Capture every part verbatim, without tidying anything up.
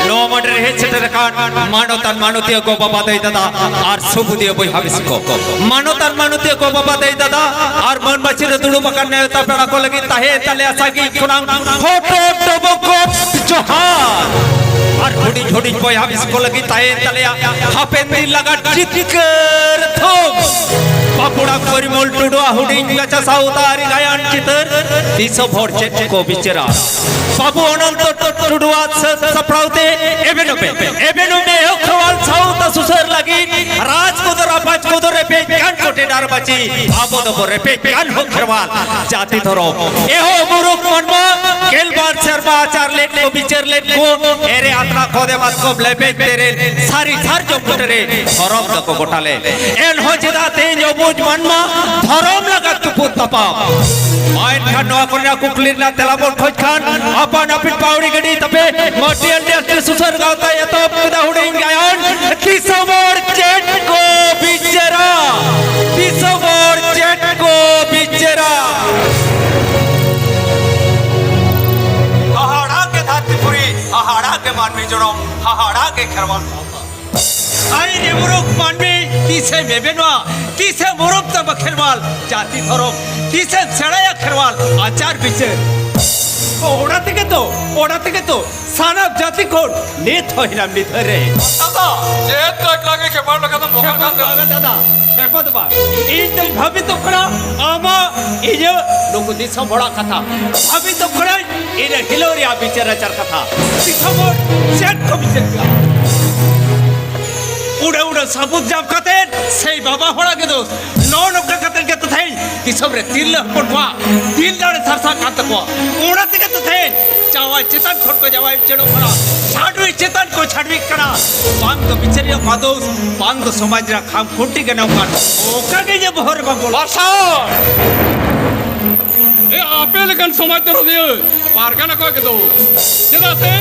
ᱱᱚᱣᱟ ᱢᱟᱹᱱ ᱨᱮ ᱦᱮᱡ ᱥᱮᱴᱮᱨ ᱟᱠᱟᱱ ᱢᱟᱱᱚᱛᱟᱱ ᱢᱟᱱᱚᱛᱤᱭᱟᱹ ᱜᱚ ᱵᱟᱵᱟ ᱫᱟᱹᱭ ᱫᱟᱫᱟ ᱟᱨ ᱥᱩᱵᱩᱫᱤᱭᱟᱹ ᱵᱚᱭᱦᱟ ᱢᱤᱥᱤ ᱠᱚ, ᱢᱟᱱᱚᱛᱟᱱ ᱢᱟᱱᱚᱛᱤᱭᱟᱹ ᱜᱚ ᱵᱟᱵᱟ ᱫᱟᱹᱭ ᱫᱟᱫᱟ ᱟᱨ ᱢᱟᱹᱱ ᱢᱟᱹᱪᱤ ᱨᱮ ᱫᱩᱲᱩᱵ ᱟᱠᱟᱱ ᱱᱮᱣᱛᱟ ᱯᱮᱲᱟ ᱠᱚ ᱞᱟᱹᱜᱤᱫ ᱛᱟᱦᱮᱸ ᱛᱟᱞᱮᱭᱟ ᱥᱟᱹᱜᱤᱧ ᱠᱷᱚᱱᱟᱝ ᱦᱚᱴᱚ ᱰᱚᱵᱚᱜ ᱡᱚᱦᱟᱨ᱾ ᱟᱨ ᱦᱩᱰᱤᱧ ᱦᱩᱰᱤᱧ ᱵᱚᱭᱦᱟ ᱢᱤᱥᱤ ᱠᱚ ᱞᱟᱹᱜᱤᱫ ᱛᱟᱦᱮᱸ ᱛᱟᱞᱮᱭᱟ ᱦᱟᱯᱮᱱ ᱫᱤᱱ ᱞᱟᱜᱟᱫ ᱡᱤᱛᱠᱟᱹᱨ ᱛᱷᱩᱢ᱾ ᱵᱟᱸᱠᱩᱲᱟ ᱯᱚᱨᱤᱢᱚᱞ ᱴᱩᱰᱩᱣᱟᱜ ᱦᱩᱰᱤᱧ ᱢᱟᱪᱷᱟ ᱥᱟᱶᱛᱟ ᱟᱹᱨᱤ ᱜᱟᱭᱟᱱ ᱪᱤᱛᱟᱹᱨ ᱫᱤᱥᱚᱢ ᱦᱚᱲ ᱪᱮᱫ ᱠᱚ ᱵᱤᱪᱟᱹᱨᱟ᱾ ᱵᱟᱹᱵᱩ ᱚᱱᱚᱱᱛᱚ ᱴᱩᱰᱩᱣᱟᱜ ᱥᱟᱹᱛ ᱥᱟᱯᱲᱟᱣ ᱛᱮ ᱮᱵᱷᱮᱱ ᱚᱵᱮ, ᱮᱵᱷᱮᱱ ᱚᱵᱮ ᱮᱦᱚᱵ ᱠᱷᱮᱨᱣᱟᱞ ᱥᱟᱶᱛᱟ ᱥᱩᱥᱟᱹᱨ ᱞᱟᱹᱜᱤᱫ ᱨᱟᱡᱽ ᱠᱚᱫᱚ ᱨᱟᱯᱟᱡᱽ ᱠᱚᱫᱚ ᱨᱮᱯᱮᱡ ᱜᱟᱱ ᱠᱚ ᱴᱮᱰᱟᱨ ᱵᱟᱹᱪᱤ, ᱟᱵᱚ ᱫᱚᱵᱚ ᱨᱮᱯᱮᱡ ᱜᱟᱱ ᱦᱚᱸ ᱠᱷᱮᱨᱣᱟᱞ ᱡᱟᱹᱛᱤ ᱫᱷᱚᱨᱚᱢ᱾ ᱮᱦᱚᱵ ᱢᱩᱨᱩᱠ ᱢᱟᱱᱢᱟ ᱜᱮᱞᱵᱟᱨ ᱥᱮᱨᱢᱟ ᱟᱪᱟᱨ ᱞᱮᱫ ᱠᱚ ᱵᱤᱪᱟᱹᱨ ᱞᱮᱫ ᱠᱚ ᱮᱨᱮ ᱟᱛᱨᱟ ᱠᱷᱚᱫᱮ ᱢᱟᱛᱠᱚᱢ ᱞᱮᱯᱮᱡ ᱛᱮᱨᱮᱞ ᱥᱟᱹᱨᱤ ᱥᱟᱨᱡᱚᱢ ᱵᱩᱴᱟᱹᱨᱮ ᱫᱷᱚᱨᱚᱢ ᱫᱚᱠᱚ ᱜᱚᱴᱟ ᱞᱮᱫ᱾ ᱮᱱᱦᱚᱸ ᱪᱮᱫᱟᱜ ᱛᱮᱦᱮᱧ ᱚᱵᱩᱡ ᱢᱟᱱᱢᱟ ᱫᱷᱚᱨᱚᱢ ᱞᱟᱜᱟᱫ ᱛᱩᱯᱩᱫ ᱛᱟᱯᱟᱢ? ᱢᱟ ᱮᱱᱠᱷᱟᱱ ᱱᱚᱣᱟ ᱠᱚᱨᱮᱱᱟᱜ ᱠᱩᱠᱞᱤ ᱨᱮᱱᱟᱜ ᱛᱮᱞᱟ ᱵᱚᱱ ᱠᱷᱚᱡᱽ ᱠᱷᱟᱱ ᱟᱯᱟᱱ ᱟᱹᱯᱤᱱ ᱯᱟᱹᱣᱲᱤ ᱜᱟᱹᱰᱤ ᱛᱟᱯᱮ ᱢᱟᱹᱴᱤᱭᱟᱹᱞ ᱰᱤᱥᱴᱨᱤᱠᱴ ᱥᱩᱥᱟᱹᱨ ᱜᱟᱶᱛᱟ ᱮᱛᱚᱦᱚᱵ ᱠᱮᱫᱟ ᱦᱩᱰᱤᱧ ᱜᱟᱭᱟᱱ ᱫᱤᱥᱚᱢ ᱦᱚᱲ ᱪᱮᱫ ᱠᱚ ᱵᱤᱪᱟᱹᱨᱟ? ᱫᱤᱥᱚᱢ ᱦᱚᱲ ᱪᱮᱫ ᱠᱚ ᱵᱤᱪᱟᱹᱨᱟ? ᱦᱟᱦᱟᱲᱟ ᱜᱮ ᱫᱷᱟᱹᱨᱛᱤᱯᱩᱨᱤ, ᱦᱟᱦᱟᱲᱟ ᱜᱮ ᱢᱟᱹᱱᱢᱤ ᱡᱚᱱᱚᱢ, ᱦᱟᱦᱟᱲᱟ ᱜᱮ ᱠᱷᱮᱨᱣᱟᱞ ᱥᱟᱶᱛᱟ᱾ ᱟᱭ ᱨᱮ ᱢᱩᱨᱩᱠ ᱢᱟᱹᱱᱢᱤ ᱛᱤᱥᱮᱢ ᱮᱵᱮᱱᱚᱜᱼᱟ? ᱛᱤᱥᱮᱢ ᱩᱨᱩᱢ ᱛᱟᱢᱟ ᱠᱷᱮᱨᱣᱟᱞ ᱡᱟᱹᱛᱤ ᱫᱷᱚᱨᱚᱢ? ᱛᱤᱥᱮᱢ ᱥᱮᱬᱟᱭᱟ ᱠᱷᱮᱨᱣᱟᱞ ᱟᱪᱟᱨ ᱵᱤᱪᱟᱹᱨ? ᱚᱱᱟ ᱛᱮᱜᱮ ᱛᱚ, ᱚᱱᱟ ᱛᱮᱜᱮ ᱛᱚ ᱥᱟᱱᱟᱢ ᱡᱟᱹᱛᱤ ᱠᱷᱚᱱ ᱱᱤᱛ ᱦᱚᱸ ᱦᱮᱱᱟᱢ ᱱᱤᱛ ᱨᱮ᱾ ᱫᱟᱫᱟ, ᱪᱮᱫ ᱠᱚ ᱮᱠᱞᱟ ᱜᱮ ᱠᱷᱮᱯᱟᱲ ᱞᱮᱠᱟ ᱫᱚᱢ ᱵᱚᱠᱟ ᱠᱟᱱ ᱫᱚ? ᱫᱟᱫᱟ, ᱫᱟᱫᱟ, ᱮᱠᱚ ᱫᱚ ᱵᱟᱝ᱾ ᱤᱧ ᱫᱚᱧ ᱵᱷᱟᱵᱤᱛᱚᱜ ᱠᱟᱱᱟ ᱟᱢᱟᱜ ᱤᱧᱟᱹᱜ ᱱᱩᱠᱩ ᱫᱤᱥᱚᱢ ᱦᱚᱲᱟᱜ ᱠᱟᱛᱷᱟ᱾ ᱵᱷᱟᱵᱤᱛᱚᱜ ᱠᱟᱹᱱᱟᱹᱧ ᱤᱧᱟᱹᱜ ᱦᱤᱞᱳᱜ ᱨᱮᱭᱟᱜ ᱵᱤᱪᱟᱹᱨ ᱟᱪᱟᱨ ᱠᱟᱛᱷᱟ᱾ ᱫᱤᱥᱚᱢ ᱦᱚᱲ ᱪᱮᱫ ᱠᱚ ᱵᱤᱪᱟᱹᱨ ᱠᱮᱫᱟ? ᱩᱰᱟᱹ ᱩᱰᱟᱹ ᱥᱟᱹᱵᱩᱛ ᱧᱟᱢ ᱠᱟᱛᱮ ᱥᱮᱭ ᱵᱟᱵᱟ ᱦᱚᱲᱟᱜ ᱜᱮ ᱫᱳᱥ᱾ ᱱᱚᱜᱼᱚ ᱱᱚᱝᱠᱟ ᱠᱟᱛᱮ ᱜᱮ ᱛᱮᱦᱮᱧ ᱫᱤᱥᱚᱢ ᱨᱮ ᱛᱤᱨᱞᱟᱹ ᱦᱚᱯᱚᱱ ᱠᱚᱣᱟᱜ ᱫᱤᱞ ᱫᱟᱲᱮ ᱥᱟᱨᱥᱟᱜ ᱠᱟᱱ ᱛᱟᱠᱚᱣᱟ᱾ ᱚᱱᱟ ᱛᱮᱜᱮ ᱛᱮᱦᱮᱧ ᱡᱟᱶᱟᱭ ᱪᱮᱛᱟᱱ ᱠᱷᱚᱱ ᱠᱚ ᱡᱟᱶᱟᱭ ᱩᱪᱟᱹᱲᱚᱜ ᱠᱟᱱᱟ, ᱪᱷᱟᱰᱣᱤ ᱪᱮᱛᱟᱱ ᱠᱚ ᱪᱷᱟᱰᱣᱤᱜ ᱠᱟᱱᱟ᱾ ᱵᱟᱝ ᱫᱚ ᱵᱤᱪᱟᱹᱨᱤᱭᱟᱹ ᱠᱚᱣᱟᱜ ᱫᱳᱥ, ᱵᱟᱝ ᱫᱚ ᱥᱚᱢᱟᱡᱽ ᱨᱮᱭᱟᱜ ᱠᱷᱟᱢ ᱠᱷᱩᱱᱴᱤ ᱜᱮ ᱱᱚᱝᱠᱟᱱ᱾ ᱚᱱᱠᱟ ᱜᱮ ᱤᱧᱟᱹᱜ ᱵᱚᱦᱚᱜ ᱨᱮ ᱵᱟᱝ ᱵᱚᱞᱚ᱾ ᱵᱟᱨᱥᱟᱣ! ᱮ ᱟᱯᱮ ᱞᱮᱠᱟᱱ ᱥᱚᱢᱟᱡᱽ ᱫᱚᱨᱚᱫᱤᱭᱟᱹ ᱯᱟᱨᱜᱟᱱᱟ ᱠᱚᱣᱟᱜ ᱜᱮ ᱫᱳᱥ᱾ ᱪᱮᱫᱟᱜ ᱥᱮ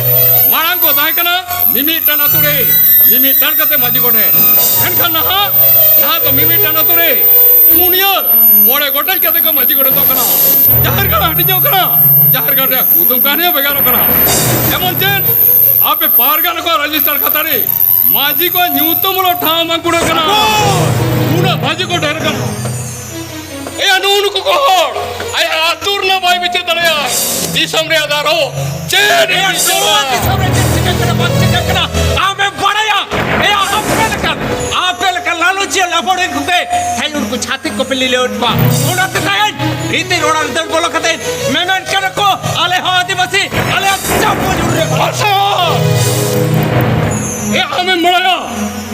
ᱢᱟᱲᱟᱝ ᱠᱚ ᱛᱟᱦᱮᱸ ᱠᱟᱱᱟ ᱢᱤᱢᱤᱫᱴᱟᱝ ᱟᱛᱳ ᱨᱮ ᱢᱤᱢᱤᱫᱴᱟᱝ ᱠᱟᱛᱮ ᱢᱟᱹᱡᱷᱤ ᱜᱚᱰᱮᱛ, ᱢᱮᱱᱠᱷᱟᱱ ᱱᱟᱦᱟᱜ, ᱱᱟᱦᱟᱜ ᱫᱚ ᱢᱤᱢᱤᱫᱴᱟᱝ ᱟᱛᱳ ᱨᱮ ᱯᱩᱱᱭᱟᱹ ᱢᱚᱬᱮ ᱜᱚᱴᱮᱡ ᱠᱟᱛᱮ ᱠᱚ ᱢᱟᱹᱡᱷᱤ ᱜᱚᱰᱮᱛᱚᱜ ᱠᱟᱱᱟ, ᱡᱟᱦᱮᱨ ᱜᱟᱲ ᱦᱟᱹᱴᱤᱧᱚᱜ ᱠᱟᱱᱟ᱾ ᱡᱟᱦᱮᱨ ᱜᱟᱲ ᱨᱮᱭᱟᱜ ᱠᱩᱫᱩᱢ ᱠᱟᱹᱦᱱᱤ ᱦᱚᱸ ᱵᱷᱮᱜᱟᱨᱚᱜ ᱠᱟᱱᱟ᱾ ᱮᱢᱚᱱ ᱪᱮᱫ ᱟᱯᱮ ᱯᱟᱨᱜᱟᱱᱟ ᱠᱚᱣᱟᱜ ᱨᱮᱡᱤᱥᱴᱟᱨ ᱠᱷᱟᱛᱟ ᱨᱮ ᱢᱟᱹᱡᱷᱤ ᱠᱚ ᱧᱩᱛᱩᱢ ᱚᱞᱚᱜ ᱴᱷᱟᱶ ᱵᱟᱝ ᱠᱩᱲᱟᱹᱜ ᱠᱟᱱᱟ᱾ ᱩᱱᱟᱹᱜ ᱢᱟᱹᱡᱷᱤ ᱠᱚ ᱰᱷᱮᱨ ᱠᱟᱱᱟ᱾ ᱮᱭᱟ, ᱱᱩᱜᱼᱩ ᱱᱩᱠᱩ ᱠᱚ ᱦᱚᱲ ᱟᱭᱟᱜ ᱟᱹᱛᱩ ᱨᱮᱱᱟᱜ ᱵᱟᱭ ᱵᱤᱪᱟᱹᱨ ᱫᱟᱲᱮᱭᱟᱜᱼᱟ᱾ ᱫᱤᱥᱚᱢ ᱨᱮᱭᱟᱜ ᱫᱟᱨ ᱦᱚᱸ ᱪᱮᱫ ᱮ ᱮᱭᱟ, ᱵᱤᱪᱟᱹᱨᱟ? ᱱᱚᱣᱟ ᱫᱤᱥᱚᱢ ᱨᱮ ᱪᱮᱫ ᱪᱤᱠᱟᱹᱜ ᱠᱟᱱᱟ, ᱵᱟᱝ ᱪᱤᱠᱟᱹᱜ ᱠᱟᱱᱟ, ᱟᱢᱮᱢ ᱵᱟᱲᱟᱭᱟ? ᱮᱭᱟ, ᱟᱯᱮ ᱞᱮᱠᱟᱱ, ᱟᱯᱮ ᱞᱮᱠᱟᱱ ᱞᱟᱞᱚᱪᱤᱭᱟᱹ ᱞᱟᱯᱚᱲᱤ ᱠᱚᱜᱮ ᱛᱮᱦᱮᱧ ᱩᱱᱠᱩ ᱪᱷᱟᱹᱛᱤᱠ ᱠᱚᱯᱮ ᱞᱤᱞᱟᱹᱣᱮᱫ ᱠᱚᱣᱟ᱾ ᱚᱱᱟᱛᱮ ᱛᱮᱦᱮᱧ ᱵᱷᱤᱛᱤᱨ ᱚᱲᱟᱜ ᱨᱮ ᱫᱟᱹᱲ ᱵᱚᱞᱚ ᱠᱟᱛᱮ ᱢᱮᱢᱮᱱ ᱠᱟᱱᱟ ᱠᱚ, ᱟᱞᱮ ᱦᱚᱸ ᱟᱹᱫᱤᱵᱟᱹᱥᱤ, ᱟᱞᱮᱭᱟᱜ ᱪᱟᱯᱚ ᱡᱩᱲ ᱨᱮ ᱵᱷᱟᱥᱟ᱾ ᱮ, ᱟᱢᱮᱢ ᱵᱟᱲᱟᱭᱟ,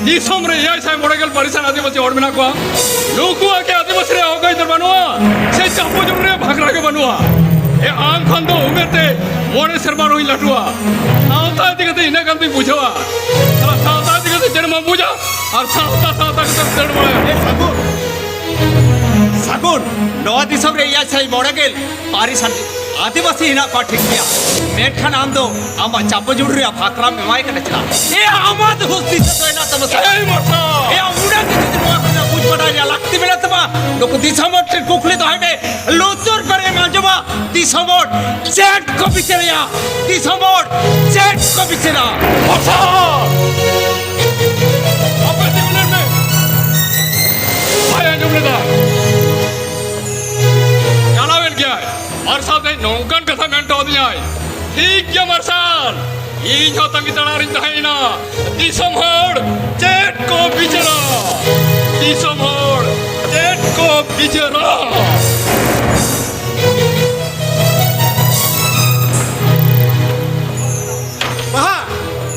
ᱫᱤᱥᱚᱢ ᱨᱮ ᱮᱭᱟᱭ ᱥᱟᱭ ᱢᱚᱬᱮ ᱜᱮᱞ ᱯᱟᱹᱨᱤᱥ ᱟᱱ ᱟᱹᱫᱤᱵᱟᱹᱥᱤ ᱦᱚᱲ ᱢᱮᱱᱟᱜ ᱠᱚᱣᱟ᱾ ᱱᱩᱠᱩᱣᱟᱜ ᱠᱤ ᱟᱹᱫᱤᱵᱟᱹᱥᱤ ᱨᱮᱭᱟᱜ ᱦᱚᱠ ᱟᱹᱭᱫᱟᱹᱨ ᱵᱟᱹᱱᱩᱜᱼᱟ? ᱥᱮ ᱪᱟᱯᱚ ᱡᱩᱲ ᱨᱮᱭᱟᱜ ᱵᱷᱟᱜᱽᱨᱟ ᱜᱮ ᱵᱟᱹᱱᱩᱜᱼᱟ? ᱮ, ᱟᱢ ᱠᱷᱚᱱ ᱫᱚ ᱩᱢᱮᱨ ᱛᱮ ᱢᱚᱬᱮ ᱥᱮᱨᱢᱟ ᱨᱮᱦᱚᱸᱧ ᱞᱟᱹᱴᱩᱣᱟ᱾ ᱥᱟᱶᱛᱟ ᱤᱫᱤ ᱠᱟᱛᱮ ᱤᱱᱟᱹᱜ ᱜᱟᱱ ᱫᱚᱧ ᱵᱩᱡᱷᱟᱹᱣᱟ᱾ ᱟᱨ ᱥᱟᱶᱛᱟ ᱤᱫᱤ ᱠᱟᱛᱮ ᱪᱮᱫ ᱮᱢ ᱵᱩᱡᱟ? ᱟᱨ ᱥᱟᱶᱛᱟ, ᱥᱟᱶᱛᱟ ᱠᱟᱛᱮ ᱫᱟᱹᱲ ᱵᱟᱲᱟᱭᱟ᱾ ᱮ ᱥᱟᱹᱜᱩᱱ, ᱥᱟᱹᱜᱩᱱ, ᱱᱚᱣᱟ ᱫᱤᱥᱚᱢ ᱨᱮ ᱮᱭᱟᱭ ᱥᱟᱭ ᱢᱚᱬᱮ ᱜᱮᱞ ᱯᱟᱹᱨᱤᱥ ᱟᱹᱫᱤ-, ᱟᱹᱫᱤᱵᱟᱹᱥᱤ ᱦᱮᱱᱟᱜ ᱠᱚᱣᱟ, ᱴᱷᱤᱠ ᱜᱮᱭᱟ, ᱢᱮᱱᱠᱷᱟᱱ ᱟᱢ ᱫᱚ ᱟᱢᱟᱜ ᱪᱟᱯᱚ ᱡᱩᱲ ᱨᱮᱭᱟᱜ ᱵᱷᱟᱠᱨᱟᱢ ᱮᱢᱟᱭ ᱠᱟᱱᱟ ᱪᱮᱫᱟᱜ? ᱮ, ᱟᱢᱟᱜ ᱫᱚ ᱦᱩᱥ ᱫᱤᱥᱟᱹ ᱫᱚ ᱦᱮᱱᱟᱜ ᱛᱟᱢᱟ ᱥᱮ? ᱮᱭ ᱢᱟᱨᱥᱟᱞ! ᱮ, ᱟᱢ ᱩᱱᱟᱹᱜ ᱜᱮ ᱡᱩᱫᱤ ᱱᱚᱣᱟ ᱠᱚᱨᱮᱱᱟᱜ ᱵᱩᱡᱽ ᱵᱟᱰᱟᱭ ᱨᱮᱭᱟᱜ ᱞᱟᱹᱠᱛᱤ ᱢᱮᱱᱟᱜ ᱛᱟᱢᱟ, ᱱᱩᱠᱩ ᱫᱤᱥᱚᱢ ᱦᱚᱲ ᱴᱷᱮᱱ ᱠᱩᱠᱞᱤ ᱫᱚᱦᱚᱭ ᱢᱮ᱾ ᱞᱩᱛᱩᱨ ᱠᱚᱨᱮᱢ ᱟᱸᱡᱚᱢᱟ, ᱫᱤᱥᱚᱢ ᱦᱚᱲ ᱪᱮᱫ ᱠᱚ ᱵᱤᱪᱟᱹᱨᱟ? ᱫᱤᱥᱚᱢ ᱦᱚᱲ ᱪᱮᱫ ᱠᱚ ᱵᱤᱪᱟᱹᱨᱟ? ᱵᱚᱥᱟ! ᱟᱯᱮ ᱛᱤᱸᱜᱩ ᱞᱮᱱ ᱢᱮ᱾ ᱵᱟᱭ ᱟᱸᱡᱚᱢ ᱞᱮᱫᱟ᱾ ᱪᱟᱞᱟᱣᱮᱱ ᱜᱮᱭᱟᱭ᱾ ᱢᱟᱨᱥᱟᱞ ᱛᱮᱦᱮᱧ ᱱᱚᱝᱠᱟᱱ ᱠᱟᱛᱷᱟ ᱢᱮᱱ ᱦᱚᱴᱚ ᱟᱹᱫᱤᱧᱟᱭ᱾ ᱴᱷᱤᱠ ᱜᱮᱭᱟ ᱢᱟᱨᱥᱟᱞ, ᱤᱧ ᱦᱚᱸ ᱛᱟᱺᱜᱤ ᱛᱟᱲᱟᱜ ᱨᱤᱧ ᱛᱟᱦᱮᱸᱭᱮᱱᱟ᱾ ᱫᱤᱥᱚᱢ ᱦᱚᱲ ᱪᱮᱫ ᱠᱚ ᱵᱤᱪᱟᱹᱨᱟ? ᱫᱤᱥᱚᱢ ᱦᱚᱲ ᱪᱮᱫ ᱠᱚ ᱵᱤᱪᱟᱹᱨᱟ? ᱵᱟᱦᱟ,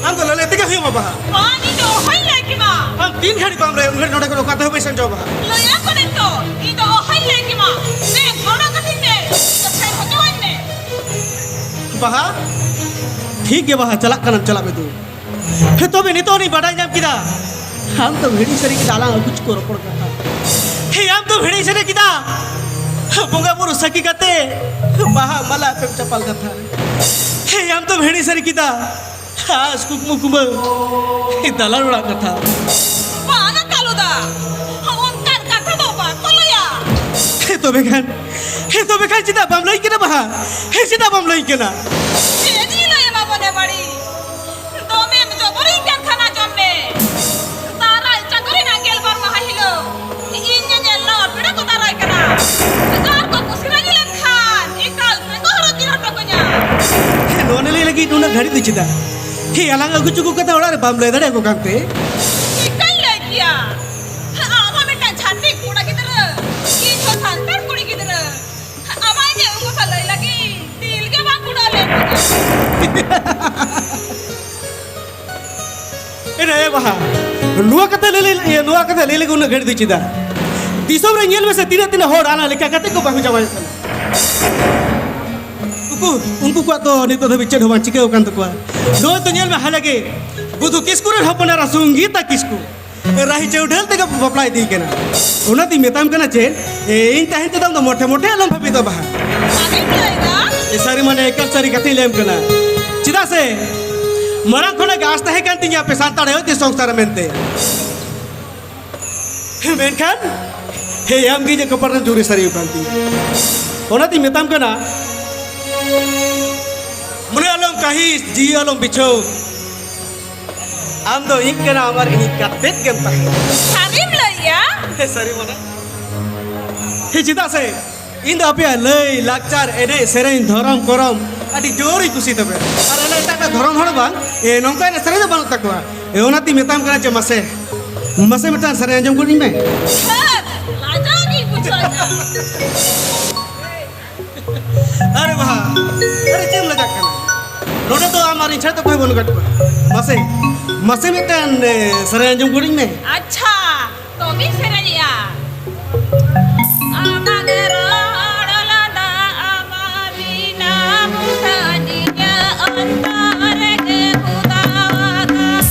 ᱟᱢ ᱫᱚ ᱞᱟᱹᱞᱟᱹᱭ ᱛᱮᱜᱮ ᱦᱩᱭᱩᱜᱼᱟ, ᱵᱟᱦᱟ᱾ ᱵᱟᱝ, ᱤᱧ ᱫᱚ ᱚᱦᱚᱧ ᱞᱟᱹᱭ ᱠᱮᱢᱟ᱾ ᱟᱢ ᱛᱤᱱ ᱜᱷᱟᱹᱲᱤᱡ ᱵᱟᱢ ᱞᱟᱹᱭᱟ, ᱩᱱ ᱜᱷᱟᱹᱲᱤᱡ ᱱᱚᱰᱮ ᱠᱷᱚᱱ ᱚᱠᱟ ᱛᱮᱦᱚᱸ ᱵᱟᱹᱧ ᱥᱮᱱ ᱦᱚᱪᱚᱣᱟᱢᱟ, ᱵᱟᱦᱟ᱾ ᱞᱟᱹᱭᱟᱢ ᱠᱟᱹᱱᱟᱹᱧ ᱛᱚ, ᱤᱧ ᱫᱚ ᱚᱦᱚᱧ ᱞᱟᱹᱭ ᱠᱮᱢᱟ᱾ ᱫᱮᱱ, ᱜᱚᱲᱚ ᱠᱟᱹᱛᱤᱧ ᱢᱮ, ᱤᱧ ᱫᱚ ᱥᱮᱱ ᱦᱚᱪᱚᱣᱟᱹᱧ ᱢᱮ᱾ ᱵᱟᱦᱟ, ᱴᱷᱤᱠ ᱜᱮ ᱵᱟᱦᱟ, ᱪᱟᱞᱟᱜ ᱠᱟᱱᱟᱢ, ᱪᱟᱞᱟᱜ ᱢᱮ ᱫᱩ᱾ ᱦᱮᱸ, ᱛᱚᱵᱮ ᱱᱤᱛᱚᱜ ᱟᱹᱱᱤᱡ ᱵᱟᱰᱟᱭ ᱧᱟᱢ ᱠᱮᱫᱟ, ᱟᱢ ᱫᱚ ᱦᱤᱲᱤᱧ ᱥᱟᱹᱨᱤ ᱠᱮᱫᱟ ᱟᱞᱟᱝ ᱟᱹᱜᱩ ᱪᱤᱠᱟᱹ ᱨᱚᱯᱚᱲ ᱠᱟᱛᱷᱟ᱾ ᱦᱮᱸ, ᱟᱢ ᱫᱚᱢ ᱦᱤᱲᱤᱧ ᱥᱟᱹᱨᱤ ᱠᱮᱫᱟ ᱵᱚᱸᱜᱟ ᱵᱩᱨᱩ ᱥᱟᱹᱠᱷᱤ ᱠᱟᱛᱮ ᱵᱟᱦᱟ ᱢᱟᱞᱟ ᱮᱯᱮᱢ ᱪᱟᱯᱟᱞ ᱠᱟᱛᱷᱟ᱾ ᱦᱮᱸ, ᱟᱢ ᱫᱚᱢ ᱦᱤᱲᱤᱧ ᱥᱟᱹᱨᱤ ᱠᱮᱫᱟ ᱟᱸᱥ ᱠᱩᱠᱢᱩ ᱠᱩᱢᱟᱹ ᱫᱟᱞᱟᱱ ᱚᱲᱟᱜ ᱠᱟᱛᱷᱟ᱾ ᱵᱟᱝᱟ ᱠᱟᱞᱩᱫᱟ, ᱚᱱᱠᱟᱱ ᱠᱟᱛᱷᱟ ᱫᱚ ᱵᱟᱠᱚ ᱞᱟᱹᱭᱟ᱾ ᱦᱮᱸ, ᱛᱚᱵᱮ ᱠᱷᱟᱱ ᱛᱚᱵᱮ ᱠᱷᱟᱱ ᱪᱮᱫᱟᱜ ᱵᱟᱢ ᱞᱟᱹᱭ ᱠᱟᱱᱟ ᱵᱟᱦᱟ? ᱦᱮᱸ, ᱪᱮᱫᱟᱜ ᱵᱟᱢ ᱞᱟᱹᱭ ᱠᱟᱱᱟ? ᱪᱮᱫ ᱤᱧ ᱞᱟᱹᱭ ᱟᱢᱟ ᱵᱚᱱᱮ ᱵᱟᱹᱲᱤ? ᱫᱚᱢᱮᱢ ᱡᱚᱵᱚᱨᱤᱧ ᱠᱟᱱ ᱠᱷᱟᱱ ᱟᱸᱡᱚᱢ ᱢᱮ᱾ ᱛᱟᱨᱟᱭ ᱪᱟᱸᱫᱳ ᱨᱮᱱᱟᱜ ᱜᱮᱞᱵᱟᱨ ᱢᱟᱦᱟ ᱦᱤᱞᱳᱜ ᱤᱧ ᱧᱮᱧᱮᱞ ᱱᱟᱣᱟ ᱯᱮᱲᱟ ᱠᱚ ᱫᱟᱨᱟᱭ ᱠᱟᱱᱟ᱾ ᱟᱨ ᱠᱚ ᱠᱩᱥᱤ ᱨᱟᱹᱡᱤ ᱞᱮᱱᱠᱷᱟᱱ ᱮᱠᱟᱞ ᱛᱮᱠᱚ ᱦᱚᱨᱚᱜ ᱪᱤᱱ ᱦᱚᱴᱚ ᱠᱟᱹᱧᱟ᱾ ᱱᱚᱣᱟ ᱞᱟᱹᱞᱟᱹᱭ ᱞᱟᱹᱜᱤᱫ ᱱᱩᱱᱟᱹᱜ ᱜᱷᱟᱹᱲᱤᱡ ᱫᱚ ᱪᱮᱫᱟᱜ? ᱦᱮᱸ, ᱟᱞᱟᱝ ᱟᱹᱜᱩ ᱪᱩᱠᱩ ᱠᱟᱛᱮ ᱚᱲᱟᱜ ᱨᱮ ᱵᱟᱢ ᱞᱟᱹᱭ ᱫᱟᱲᱮᱭᱟᱠᱚ ᱠᱟᱱᱛᱮ? ᱪᱮᱫᱠᱟᱧ ᱞᱟᱹᱭ ᱠᱮᱭᱟ? ᱟᱢ ᱦᱚᱸ ᱢᱤᱫᱴᱟᱝ ᱪᱷᱟᱹᱛᱤᱠ ᱠᱚᱲᱟ ᱜᱤᱫᱽᱨᱟᱹ, ᱤᱧ ᱦᱚᱸ ᱥᱟᱱᱛᱟᱲ ᱠᱩᱲᱤ ᱜᱤᱫᱽᱨᱟᱹ᱾ ᱟᱢᱟᱜ ᱜᱮ ᱩᱱᱠᱩ ᱥᱟᱶ ᱞᱟᱹᱭ ᱞᱟᱹᱜᱤᱫ ᱫᱤᱞ ᱜᱮ ᱵᱟᱝ ᱠᱩᱲᱟᱹᱣ ᱞᱮᱱ ᱛᱤᱧᱟ᱾ ᱮ ᱱᱟᱭᱟ ᱵᱟᱦᱟ, ᱱᱚᱣᱟ ᱠᱟᱛᱷᱟ ᱞᱟᱹᱭ, ᱞᱟᱹᱭ, ᱤᱭᱟᱹ, ᱱᱚᱣᱟ ᱠᱟᱛᱷᱟ ᱞᱟᱹᱭ ᱞᱟᱹᱜᱤᱫ ᱩᱱᱟᱹᱜ ᱜᱷᱟᱹᱲᱤᱡ ᱫᱚ ᱪᱮᱫᱟᱜ? ᱫᱤᱥᱚᱢ ᱨᱮ ᱧᱮᱞ ᱢᱮᱥᱮ, ᱛᱤᱱᱟᱹᱜ, ᱛᱤᱱᱟᱹᱜ ᱦᱚᱲ ᱟᱞᱟᱝ ᱞᱮᱠᱟ ᱠᱟᱛᱮ ᱠᱚ ᱵᱟᱹᱦᱩ ᱡᱟᱶᱟᱭᱚᱜ ᱠᱟᱱᱟ᱾ ᱩᱠᱩᱨ, ᱩᱱᱠᱩ ᱠᱚᱣᱟᱜ ᱫᱚ ᱱᱤᱛᱚᱜ ᱫᱷᱟᱹᱵᱤᱡ ᱪᱮᱫ ᱦᱚᱸ ᱵᱟᱝ ᱪᱤᱠᱟᱹ ᱟᱠᱟᱱ ᱛᱟᱠᱚᱣᱟ᱾ ᱱᱚᱜᱼᱚᱭ ᱛᱚ ᱧᱮᱞ ᱢᱮ, ᱦᱟᱞᱮ ᱜᱮ ᱵᱩᱫᱷᱩ ᱠᱤᱥᱠᱩ ᱨᱮᱱ ᱦᱚᱯᱚᱱ ᱮᱨᱟ ᱥᱚᱝᱜᱤᱛᱟ ᱠᱤᱥᱠᱩ ᱨᱟᱦᱤ ᱪᱟᱹᱣᱰᱟᱹᱞ ᱛᱮᱜᱮ ᱵᱟᱯᱞᱟ ᱤᱫᱤᱭ ᱠᱟᱱᱟ᱾ ᱚᱱᱟᱛᱤᱧ ᱢᱮᱛᱟᱢ ᱠᱟᱱᱟ ᱪᱮᱫ, ᱮ, ᱤᱧ ᱛᱟᱦᱮᱱ ᱛᱮᱫᱚ ᱟᱢ ᱫᱚ ᱢᱚᱴᱷᱮ ᱢᱚᱴᱷᱮ ᱟᱞᱚᱢ ᱵᱷᱟᱹᱵᱤᱛᱚᱜᱼᱟ ᱵᱟᱦᱟ᱾ ᱟᱢᱮᱢ ᱞᱟᱹᱭᱫᱟ? ᱮ, ᱥᱟᱹᱨᱤ ᱢᱟᱱᱮ ᱮᱠᱟᱞ ᱥᱟᱹᱨᱤ ᱠᱟᱛᱷᱟᱧ ᱞᱟᱹᱭᱟᱢ ᱠᱟᱱᱟ᱾ ᱪᱮᱫᱟᱜ ᱥᱮ ᱢᱟᱲᱟᱝ ᱠᱷᱚᱱᱟᱜ ᱜᱮ ᱟᱸᱥ ᱛᱟᱦᱮᱸ ᱠᱟᱱ ᱛᱤᱧᱟ ᱟᱯᱮ ᱥᱟᱱᱛᱟᱲ ᱟᱭᱳ ᱛᱮ ᱥᱚᱝᱥᱟᱨ ᱢᱮᱱᱛᱮ᱾ ᱢᱮᱱᱠᱷᱟᱱ ᱦᱮ, ᱟᱢ ᱜᱮ ᱤᱧᱟᱹᱜ ᱠᱚᱯᱟᱞ ᱨᱮ ᱡᱩᱨᱤ ᱥᱟᱹᱨᱤ ᱟᱠᱟᱱ ᱛᱤᱧᱟ᱾ ᱚᱱᱟᱛᱤᱧ ᱢᱮᱛᱟᱢ ᱠᱟᱱᱟ, ᱢᱚᱱᱮ ᱟᱞᱚᱢ ᱠᱟᱹᱦᱤᱥ, ᱡᱤᱣᱤ ᱟᱞᱚᱢ ᱵᱤᱪᱷᱟᱹᱣ᱾ ᱟᱢ ᱫᱚ ᱤᱧ ᱠᱟᱱᱟᱢ ᱟᱨ ᱤᱧ ᱠᱟᱛᱮᱫ ᱜᱮᱢ ᱛᱟᱦᱮᱱᱟ᱾ ᱥᱟᱹᱨᱤᱢ ᱞᱟᱹᱭᱮᱜᱼᱟ? ᱦᱮᱸ, ᱥᱟᱹᱨᱤ ᱢᱟᱱᱮ᱾ ᱦᱮᱸ, ᱪᱮᱫᱟᱜ ᱥᱮ ᱤᱧ ᱫᱚ ᱟᱯᱮᱭᱟᱜ ᱞᱟᱹᱭ, ᱞᱟᱠᱪᱟᱨ, ᱮᱱᱮᱡ, ᱥᱮᱨᱮᱧ, ᱫᱷᱚᱨᱚᱢ, ᱠᱚᱨᱚᱢ ᱟᱹᱰᱤ ᱡᱳᱨᱤᱧ ᱠᱩᱥᱤ ᱛᱟᱯᱮᱭᱟ᱾ ᱟᱨ ᱟᱞᱮ ᱮᱴᱟᱜ ᱮᱴᱟᱜ ᱫᱷᱚᱨᱚᱢ ᱦᱚᱲ ᱵᱟᱝ, ᱮ, ᱱᱚᱝᱠᱟ ᱮᱱᱮᱡ ᱥᱮᱨᱮᱧ ᱫᱚ ᱵᱟᱹᱱᱩᱜ ᱛᱟᱠᱚᱣᱟ᱾ ᱮ, ᱚᱱᱟᱛᱤᱧ ᱢᱮᱛᱟᱢ ᱠᱟᱱᱟ ᱡᱮ ᱢᱟᱥᱮ, ᱢᱟᱥᱮ ᱢᱤᱫᱴᱟᱝ ᱥᱮᱨᱮᱧ ᱟᱸᱡᱚᱢ ᱜᱚᱫ ᱤᱧ ᱢᱮ᱾ ᱦᱮᱸ, ᱞᱟᱡᱟᱣ ᱜᱤᱧ ᱵᱩᱡᱷᱟᱹᱣᱮᱫᱼᱟ᱾ ᱟᱨᱮ ᱵᱟᱦᱟ, ᱟᱨᱮ ᱪᱮᱫ ᱮᱢ ᱞᱟᱡᱟᱜ ᱠᱟᱱᱟ? ᱱᱚᱰᱮ ᱫᱚ ᱟᱢ ᱟᱨ ᱤᱧ ᱪᱷᱟᱲᱟ ᱫᱚ ᱚᱠᱚᱭ ᱵᱟᱹᱱᱩᱜ ᱟᱠᱟᱫ ᱠᱚᱣᱟ᱾ ᱢᱟᱥᱮ, ᱢᱟᱥᱮ ᱢᱤᱫᱴᱟᱝ, ᱮ, ᱥᱮᱨᱮᱧ ᱟᱸᱡᱚᱢ ᱜᱚᱫ ᱤᱧ ᱢᱮ᱾ ᱟᱪᱪᱷᱟ, ᱛᱚᱵᱮᱧ ᱥᱮᱨᱮᱧᱮᱜᱼᱟ᱾ ᱟᱢᱟᱜ ᱨᱚᱲ ᱞᱟᱸᱫᱟ, ᱟᱢᱟᱜ ᱵᱮᱱᱟᱣ ᱢᱩᱴᱷᱟᱹᱱᱤᱧ ᱚᱱᱛᱚᱨ ᱨᱮᱜᱮ ᱠᱷᱩᱫᱟᱣ ᱟᱠᱟᱫ᱾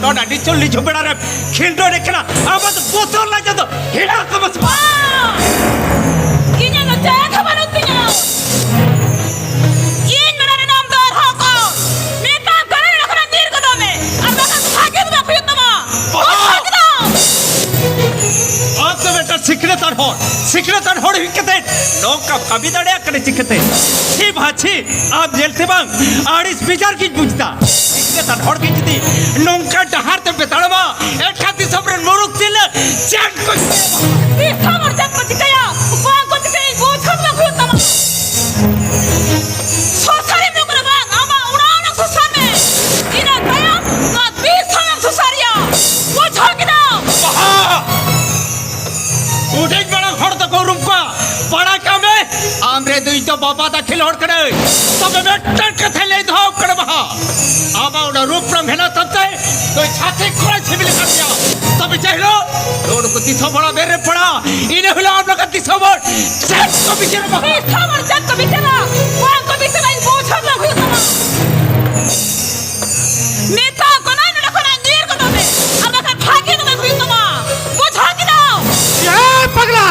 ᱱᱚᱣᱟ ᱰᱟᱹᱰᱤ ᱪᱚᱞ ᱱᱤᱡᱷᱩ ᱵᱮᱲᱟ ᱨᱮ ᱠᱷᱮᱞᱰᱚ ᱮᱱᱮᱡ ᱠᱟᱱᱟ᱾ ᱟᱢᱟᱜ ᱫᱚ ᱵᱚᱛᱚᱨ ᱞᱟᱡᱟ ᱫᱚ ᱦᱮᱱᱟᱜ ᱛᱟᱢᱟ ᱥᱮ ᱵᱟᱝ? ᱵᱟᱝ! ᱤᱧᱟᱹᱜ ᱫᱚ ᱪᱮᱫ ᱦᱚᱸ ᱵᱟᱹᱱᱩᱜ ᱛᱤᱧᱟᱹ᱾ ᱤᱧ ᱢᱮᱱᱟ ᱨᱮᱱᱟᱜ ᱫᱚ ᱟᱨᱦᱚᱸ ᱠᱚ ᱢᱮᱛᱟᱢ ᱠᱟᱱᱟ, ᱱᱚᱰᱮ ᱠᱷᱚᱱᱟᱜ ᱧᱤᱨ ᱜᱚᱫᱚᱜ ᱢᱮ, ᱟᱨ ᱵᱟᱠᱷᱟᱱ ᱵᱷᱟᱜᱮ ᱫᱚ ᱵᱟᱝ ᱦᱩᱭᱩᱜ ᱛᱟᱢᱟ᱾ ᱵᱟᱦᱟ! ᱵᱩᱡᱷᱟᱹᱣ ᱠᱮᱫᱟᱢ? ᱟᱢ ᱫᱚ ᱢᱤᱫᱴᱟᱝ ᱥᱤᱠᱷᱱᱟᱹᱛᱟᱱ ᱦᱚᱲ, ᱥᱤᱠᱷᱱᱟᱹᱛᱟᱱ ᱦᱚᱲ ᱦᱩᱭ ᱠᱟᱛᱮ ᱱᱚᱝᱠᱟᱢ ᱠᱟᱹᱢᱤ ᱫᱟᱲᱮᱭᱟᱜ ᱠᱟᱱᱟ ᱪᱤᱠᱟᱹᱛᱮ? ᱪᱷᱤ ᱵᱟᱪᱷᱤ, ᱟᱢ ᱧᱮᱞ ᱛᱮ ᱵᱟᱝ ᱟᱹᱲᱤᱥ ᱵᱮᱡᱟᱨ ᱜᱤᱧ ᱵᱩᱡᱽ ᱫᱟ᱾ ᱥᱤᱠᱷᱱᱟᱹᱛᱟᱱ ᱦᱚᱲ ᱜᱮ ᱡᱩᱫᱤ ᱱᱚᱝᱠᱟ ᱰᱟᱦᱟᱨ ᱛᱮ ᱯᱮ ᱛᱟᱲᱟᱢᱟ, ᱮᱴᱟᱜ ᱫᱤᱥᱚᱢ ᱨᱮᱱ ᱢᱩᱨᱩᱠ ᱛᱤᱨᱞᱟᱹ ᱪᱮᱫ ᱠᱚ ᱪᱤᱠᱟᱹᱭᱟ? ᱫᱤᱥᱚᱢ ᱦᱚᱲ ᱪᱮᱫ ᱠᱚ ᱪᱤᱠᱟᱹᱭᱟ? ᱵᱟᱝ ᱠᱚ ᱪᱤᱠᱟᱹᱭᱟ, ᱵᱩᱡᱷᱟᱹᱣ ᱵᱟᱝ ᱦᱩᱭᱩᱜ ᱛᱟᱢᱟ᱾ ᱥᱚᱥᱟᱨᱤ ᱫᱚ ᱠᱟᱱᱟ ᱵᱟᱝ, ᱟᱢᱟᱜ ᱚᱲᱟᱜ ᱚᱲᱟᱜ ᱥᱚᱥᱟᱨ ᱢᱮ᱾ ᱤᱱᱟᱹ ᱛᱟᱭᱚᱢ ᱱᱚᱣᱟ ᱫᱤᱥᱚᱢ ᱮᱢ ᱥᱚᱥᱟᱨᱤᱭᱟ᱾ ᱵᱩᱡᱷᱟᱹᱣ ᱠᱮᱫᱟᱢ? ᱵᱟᱦᱟ! ᱦᱩᱰᱤᱧ ᱢᱟᱨᱟᱝ ᱦᱚᱲ ᱫᱚᱠᱚ ᱩᱨᱩᱢ ᱠᱚᱣᱟ, ᱵᱟᱲᱟᱭ ᱠᱟᱜ ᱢᱮ, ᱟᱢ ᱨᱮ ᱫᱚ ᱤᱧ ᱫᱚ ᱵᱟᱵᱟ ᱫᱟᱹᱠᱷᱤᱞ ᱦᱚᱲ ᱠᱟᱹᱱᱟᱹᱧ᱾ ᱛᱚᱵᱮ ᱢᱤᱫᱴᱟᱝ ᱠᱟᱛᱷᱟᱧ ᱞᱟᱹᱭ ᱫᱚᱦᱚ ᱠᱟᱱᱟ ᱵᱟᱦᱟ, ᱟᱢᱟᱜ ᱚᱱᱟ ᱨᱩᱯ ᱨᱚᱝ ᱦᱮᱱᱟᱜ ᱛᱟᱢ ᱛᱮ ᱱᱩᱭ ᱪᱷᱟᱹᱛᱤᱠ ᱠᱚᱲᱟᱭ ᱥᱤᱵᱤᱞ ᱟᱠᱟᱫ ᱢᱮᱭᱟ᱾ ᱛᱚᱵᱮ ᱡᱮ ᱦᱤᱞᱳᱜ ᱱᱩᱠᱩ ᱫᱤᱥᱚᱢ ᱦᱚᱲ ᱵᱮᱨ ᱨᱮ ᱯᱟᱲᱟ, ᱤᱱᱟᱹ ᱦᱤᱞᱳᱜ ᱟᱢ ᱞᱮᱠᱟ ᱫᱤᱥᱚᱢ ᱦᱚᱲ ᱪᱮᱫ ᱠᱚ ᱵᱤᱪᱟᱹᱨᱟ ᱵᱟᱦᱟ? ᱫᱤᱥᱚᱢ ᱦᱚᱲ ᱪᱮᱫ ᱠᱚ ᱵᱤᱪᱟᱹᱨᱟ? ᱵᱟᱝ ᱠᱚ ᱵᱤᱪᱟᱹᱨᱟ, ᱤᱧ ᱵᱩᱡᱷᱟᱹᱣ ᱵᱟᱝ ᱦᱩᱭᱩᱜ ᱛᱟᱢᱟ᱾ ᱢᱮᱛᱟ ᱠᱚ ᱠᱟᱱᱟ, ᱱᱚᱰᱮ ᱠᱷᱚᱱᱟᱜ ᱧᱤᱨ ᱠᱚᱫᱚ ᱢᱮ, ᱟᱨ ᱵᱟᱠᱷᱟᱱ ᱵᱷᱟᱜᱮ ᱫᱚ ᱵᱟᱝ ᱦᱩᱭᱩᱜ ᱛᱟᱢᱟ᱾ ᱵᱩᱡᱷᱟᱹᱣ ᱠᱮᱫᱟᱢ? ᱮ ᱯᱟᱜᱽᱞᱟ!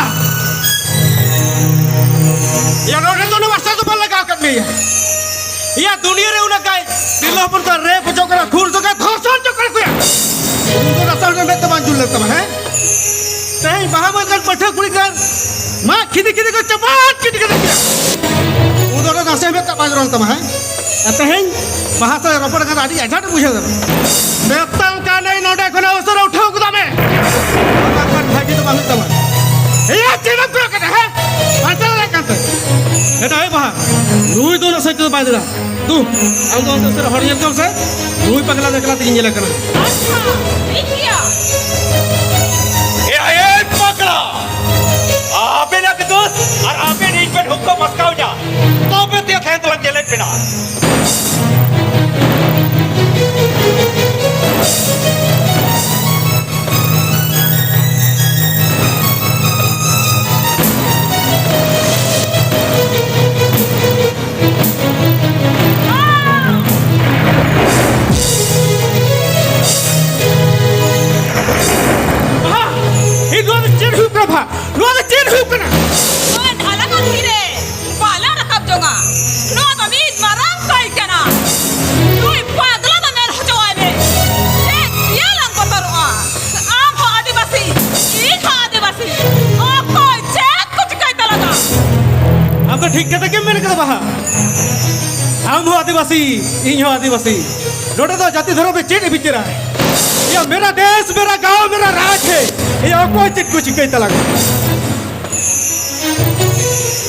ᱭᱟ, ᱱᱚᱰᱮ ᱫᱚ ᱱᱚᱣᱟ ᱥᱟᱹᱫᱩ ᱵᱟᱝ ᱞᱟᱜᱟᱣ ᱟᱠᱟᱫ ᱢᱮᱭᱟ᱾ ᱭᱟ, ᱫᱩᱱᱤᱭᱟᱹ ᱨᱮ ᱩᱱᱟᱹᱜ ᱜᱟᱭ ᱛᱤᱨᱞᱟᱹ ᱦᱚᱯᱚᱱ ᱠᱚ ᱨᱮᱯ ᱦᱚᱪᱚᱜ ᱠᱟᱱᱟ, ᱠᱷᱩᱱ ᱦᱚᱪᱚᱜ ᱠᱟᱱᱟ, ᱫᱷᱚᱨᱥᱚᱱ ᱦᱚᱪᱚᱜ ᱠᱟᱱᱟ ᱠᱚ ᱭᱟ᱾ ᱩᱱᱠᱩ ᱨᱟᱥᱟ ᱦᱚᱸ ᱢᱮᱫ ᱛᱮ ᱵᱟᱝ ᱡᱩᱞ ᱞᱮᱱ ᱛᱟᱢᱟ, ᱦᱮᱸ? ᱛᱮᱦᱮᱧ ᱵᱟᱦᱟ ᱢᱟᱹᱭ ᱞᱮᱠᱟᱱ ᱯᱟᱹᱴᱷᱩᱣᱟᱹ ᱠᱩᱲᱤ ᱜᱤᱫᱽᱨᱟᱹ ᱢᱟ ᱠᱷᱤᱫᱤ ᱠᱷᱤᱫᱤ ᱠᱚ ᱪᱟᱯᱟᱫ ᱜᱤᱰᱤ ᱠᱮᱫᱟ ᱠᱤᱱᱟ᱾ ᱩᱱ ᱫᱚ ᱱᱟᱥᱮ ᱢᱮᱫ ᱫᱟᱜ ᱵᱟᱝ ᱡᱚᱨᱚ ᱞᱮᱱ ᱛᱟᱢᱟ, ᱦᱮᱸ? ᱟᱨ ᱛᱮᱦᱮᱧ ᱵᱟᱦᱟ ᱥᱟᱞᱟᱜ ᱨᱚᱯᱚᱲ ᱠᱟᱛᱮ ᱟᱹᱰᱤ ᱟᱡᱷᱟᱴ ᱵᱩᱡᱷᱟᱹᱣ ᱫᱟ᱾ ᱢᱮᱛᱟᱢ ᱠᱟᱹᱱᱟᱹᱧ ᱱᱚᱰᱮ ᱠᱷᱚᱱᱟᱜ ᱩᱥᱟᱹᱨᱟ ᱩᱴᱷᱟᱹᱣ ᱜᱚᱫᱚᱜ ᱢᱮ᱾ ᱵᱟᱝᱠᱷᱟᱱ ᱵᱷᱟᱹᱜᱤ ᱫᱚ ᱵᱟᱝ ᱦᱩᱭᱩᱜ ᱛᱟᱢᱟ᱾ ᱮᱭᱟ ᱪᱮᱫ ᱮᱢ ᱠᱚᱭᱚᱜ ᱠᱟᱱᱟ, ᱦᱮᱸ? ᱵᱟᱧᱪᱟᱣ ᱫᱟᱲᱮᱭᱟᱜ ᱠᱟᱱ ᱛᱮ᱾ ᱮᱴᱟᱜ ᱦᱮᱸ ᱵᱟᱦᱟ, ᱱᱩᱭ ᱫᱚ ᱱᱟᱥᱮ ᱠᱚ ᱵᱟᱭ ᱫᱟᱲᱮᱭᱟᱜᱼᱟ᱾ ᱫᱩ, ᱟᱢ ᱫᱚ ᱚᱱᱛᱮ ᱩᱥᱟᱹᱨᱟ ᱦᱚᱲ ᱧᱮᱞ ᱠᱚᱢ ᱥᱮ᱾ ᱱᱩᱭ ᱯᱟᱜᱽᱞᱟ ᱫᱚ ᱮᱠᱞᱟ ᱛᱮᱜᱮᱧ ᱧᱮᱞᱮ ᱠᱟᱱᱟ᱾ ᱟᱪᱪᱷᱟ, ᱴᱷᱤᱠ ᱜᱮᱭᱟ᱾ ᱮᱭᱟ, ᱮᱭ ᱯᱟᱜᱽᱞᱟ! ᱟᱵᱮᱱᱟᱜ ᱜᱮ ᱫᱳᱥ, ᱟᱨ ᱟᱵᱮᱱ ᱤᱧ ᱵᱮᱱ ᱦᱩᱠᱟᱹ ᱢᱟᱥᱠᱟᱣ ᱧᱟ᱾ ᱛᱚᱵᱮ ᱛᱮ ᱛᱟᱦᱮᱸ ᱫᱚᱞᱟᱝ ᱧᱮᱞᱮᱫ ᱵᱮᱱᱟ᱾ ᱴᱷᱤᱠ ᱠᱟᱛᱷᱟ ᱜᱮᱢ ᱢᱮᱱ ᱠᱟᱫᱟ ᱵᱟᱦᱟ᱾ ᱟᱢ ᱦᱚᱸ ᱟᱹᱫᱤᱵᱟᱹᱥᱤ, ᱤᱧ ᱦᱚᱸ ᱟᱹᱫᱤᱵᱟᱹᱥᱤ᱾ ᱱᱚᱰᱮ ᱫᱚ ᱡᱟᱹᱛᱤ ᱫᱷᱚᱨᱚᱢ ᱨᱮ ᱪᱮᱫ ᱮ ᱵᱤᱪᱟᱹᱨᱟ? ᱭᱟ ᱢᱮᱨᱟ ᱫᱮᱥ, ᱢᱮᱨᱟ ᱜᱟᱸᱣ, ᱢᱮᱨᱟ ᱨᱟᱡᱽ ᱦᱮ᱾ ᱭᱟ ᱚᱠᱚᱭ ᱪᱮᱫ ᱠᱚ ᱪᱤᱠᱟᱹᱭ ᱛᱟᱞᱟᱝᱟ?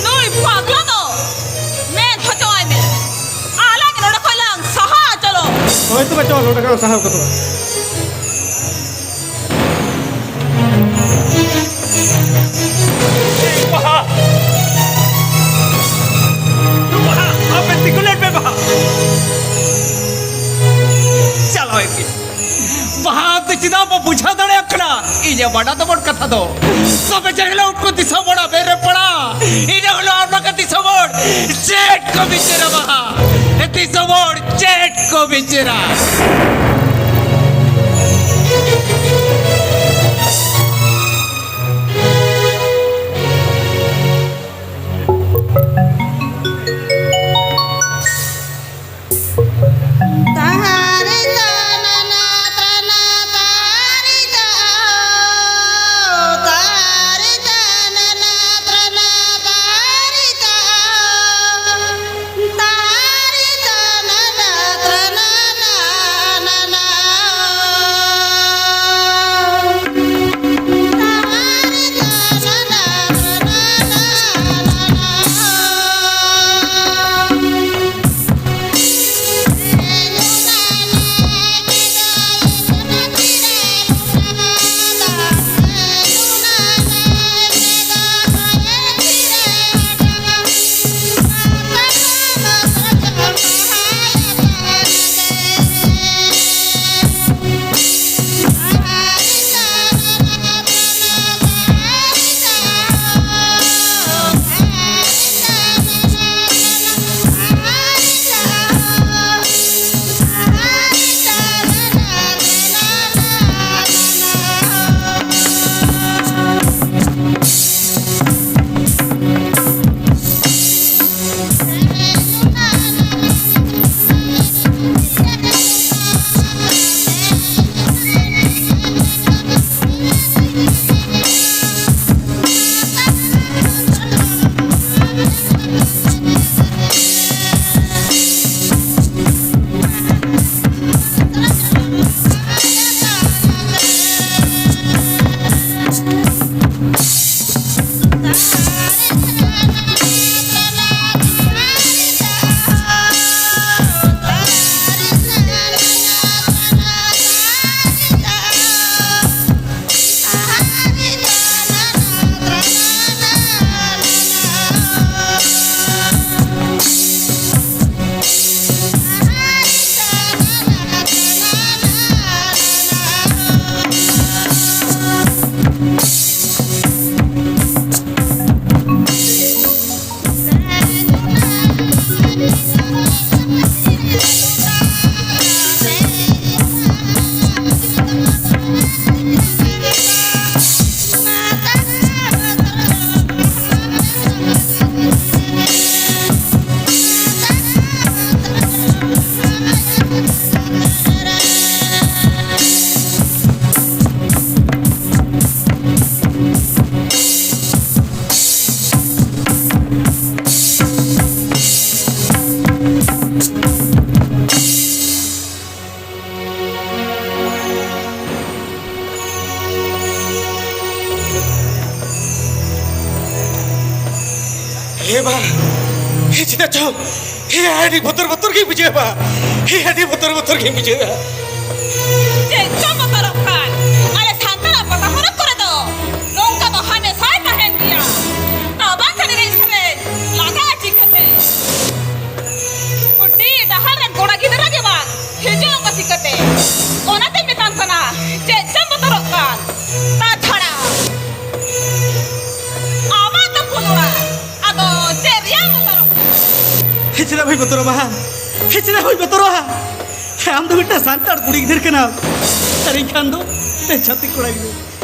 ᱱᱩᱭ ᱯᱟᱜᱽᱞᱟ ᱫᱚ ᱢᱮᱱ ᱦᱚᱪᱚᱣᱟᱭ ᱢᱮ, ᱟᱞᱟᱝ ᱱᱚᱰᱮ ᱠᱷᱚᱱ ᱞᱟᱝ ᱥᱟᱦᱟᱜᱼᱟ᱾ ᱪᱚᱞᱚ᱾ ᱦᱳᱭ ᱛᱚᱵᱮ ᱪᱚᱞ, ᱱᱚᱰᱮ ᱠᱷᱚᱱ ᱥᱟᱦᱟᱣ ᱠᱚᱫᱚ᱾ ᱵᱟᱦᱟ! ᱵᱟᱦᱟ! ᱟᱯᱮ ᱛᱤᱸᱜᱩ ᱞᱮᱱ ᱯᱮ, ᱵᱟᱦᱟ! ᱪᱟᱞᱟᱣ ᱮᱱ ᱜᱮ᱾ ᱵᱟᱦᱟ, ᱟᱢ ᱫᱚ ᱪᱮᱫᱟᱜ ᱵᱟᱢ ᱵᱩᱡᱷᱟᱹᱣ ᱫᱟᱲᱮᱭᱟᱜ ᱠᱟᱱᱟ? ᱤᱧᱟᱹᱜ ᱵᱟᱰᱟ ᱛᱟᱵᱚᱱ ᱠᱟᱛᱷᱟ ᱫᱚ᱾ ᱛᱚᱵᱮ ᱡᱮ ᱦᱤᱞᱳᱜ ᱩᱱᱠᱩ ᱫᱤᱥᱚᱢ ᱦᱚᱲ ᱟᱵᱮᱱ ᱨᱮ ᱯᱟᱲᱟᱜᱼᱟ, ᱤᱱᱟᱹ ᱦᱤᱞᱳᱜ ᱟᱯᱱᱟᱨ ᱫᱤᱥᱚᱢ ᱦᱚᱲ ᱪᱮᱫ ᱠᱚ ᱵᱤᱪᱟᱹᱨᱟ ᱵᱟᱦᱟ? ᱫᱤᱥᱚᱢ ᱦᱚᱲ ᱪᱮᱫ ᱠᱚ ᱵᱤᱪᱟᱹᱨᱟ? ᱮ ᱵᱟ, ᱦᱮ ᱪᱮᱫᱟᱜ ᱪᱚ, ᱦᱮ ᱟᱹᱰᱤ ᱵᱚᱛᱚᱨ ᱵᱚᱛᱚᱨ ᱜᱮᱧ ᱵᱩᱡᱷᱟᱹᱣᱟ ᱵᱟ, ᱦᱮ ᱟᱹᱰᱤ ᱵᱚᱛᱚᱨ ᱵᱚᱛᱚᱨ ᱜᱮᱧ ᱵᱩᱡᱷᱟᱹᱣᱟ᱾ ᱪᱮᱫ ᱪᱚᱢ ᱵᱚᱛᱚᱨᱚᱜ ᱠᱟᱱ? ᱟᱞᱮ ᱥᱟᱱᱛᱟᱲᱟᱜ ᱯᱟᱛᱟ ᱯᱚᱨᱚᱵᱽ ᱠᱚᱨᱮ ᱫᱚ ᱱᱚᱝᱠᱟ ᱫᱚ ᱦᱟᱢᱮᱥᱟᱭ ᱛᱟᱦᱮᱱ ᱜᱮᱭᱟ᱾ ᱛᱟᱵᱟᱝ ᱠᱷᱟᱱ ᱮᱱᱮᱡ ᱥᱮᱨᱮᱧ ᱞᱟᱜᱟᱜᱼᱟ ᱪᱤᱠᱟᱹᱛᱮ? ᱰᱤ ᱰᱟᱦᱟᱨ ᱨᱮᱱ ᱠᱚᱲᱟ ᱜᱤᱫᱽᱨᱟᱹ ᱜᱮ ᱵᱟᱝ ᱦᱤᱡᱩᱜ ᱟᱠᱚ ᱪᱤᱠᱟᱹᱛᱮ? ᱚᱱᱟᱛᱮᱧ ᱢᱮᱛᱟᱢ ᱠᱟᱱᱟ, ᱪᱮᱫ ᱪᱚᱢ ᱵᱚᱛᱚᱨᱚᱜ ᱠᱟᱱ? ᱛᱟᱪᱷᱟᱲᱟ ᱟᱢᱟᱜ ᱫᱚ ᱯᱷᱩᱞ ᱚᱲᱟᱜ, ᱟᱫᱚ ᱪᱮᱫ ᱨᱮᱭᱟᱜ ᱵᱚᱛᱚᱨᱚᱜ ᱠᱟᱱᱟ? ᱦᱮᱸ, ᱪᱮᱫᱟᱜ ᱵᱟᱹᱧ ᱵᱚᱛᱚᱨᱚᱜᱼᱟ? ᱦᱮᱸ, ᱪᱮᱫᱟᱜ ᱵᱟᱹᱧ ᱵᱚᱛᱚᱨᱚᱜᱼᱟ? ᱦᱮᱸ, ᱟᱢ ᱫᱚ ᱢᱤᱫᱴᱟᱝ ᱥᱟᱱᱛᱟᱲ ᱠᱩᱲᱤ ᱜᱤᱫᱽᱨᱟᱹ ᱠᱟᱱᱟᱢ, ᱟᱨ ᱤᱧ ᱠᱷᱟᱱ ᱫᱚ ᱢᱤᱫᱴᱟᱝ ᱪᱷᱟᱹᱛᱤᱠ ᱠᱚᱲᱟ ᱜᱤᱫᱽᱨᱟᱹ᱾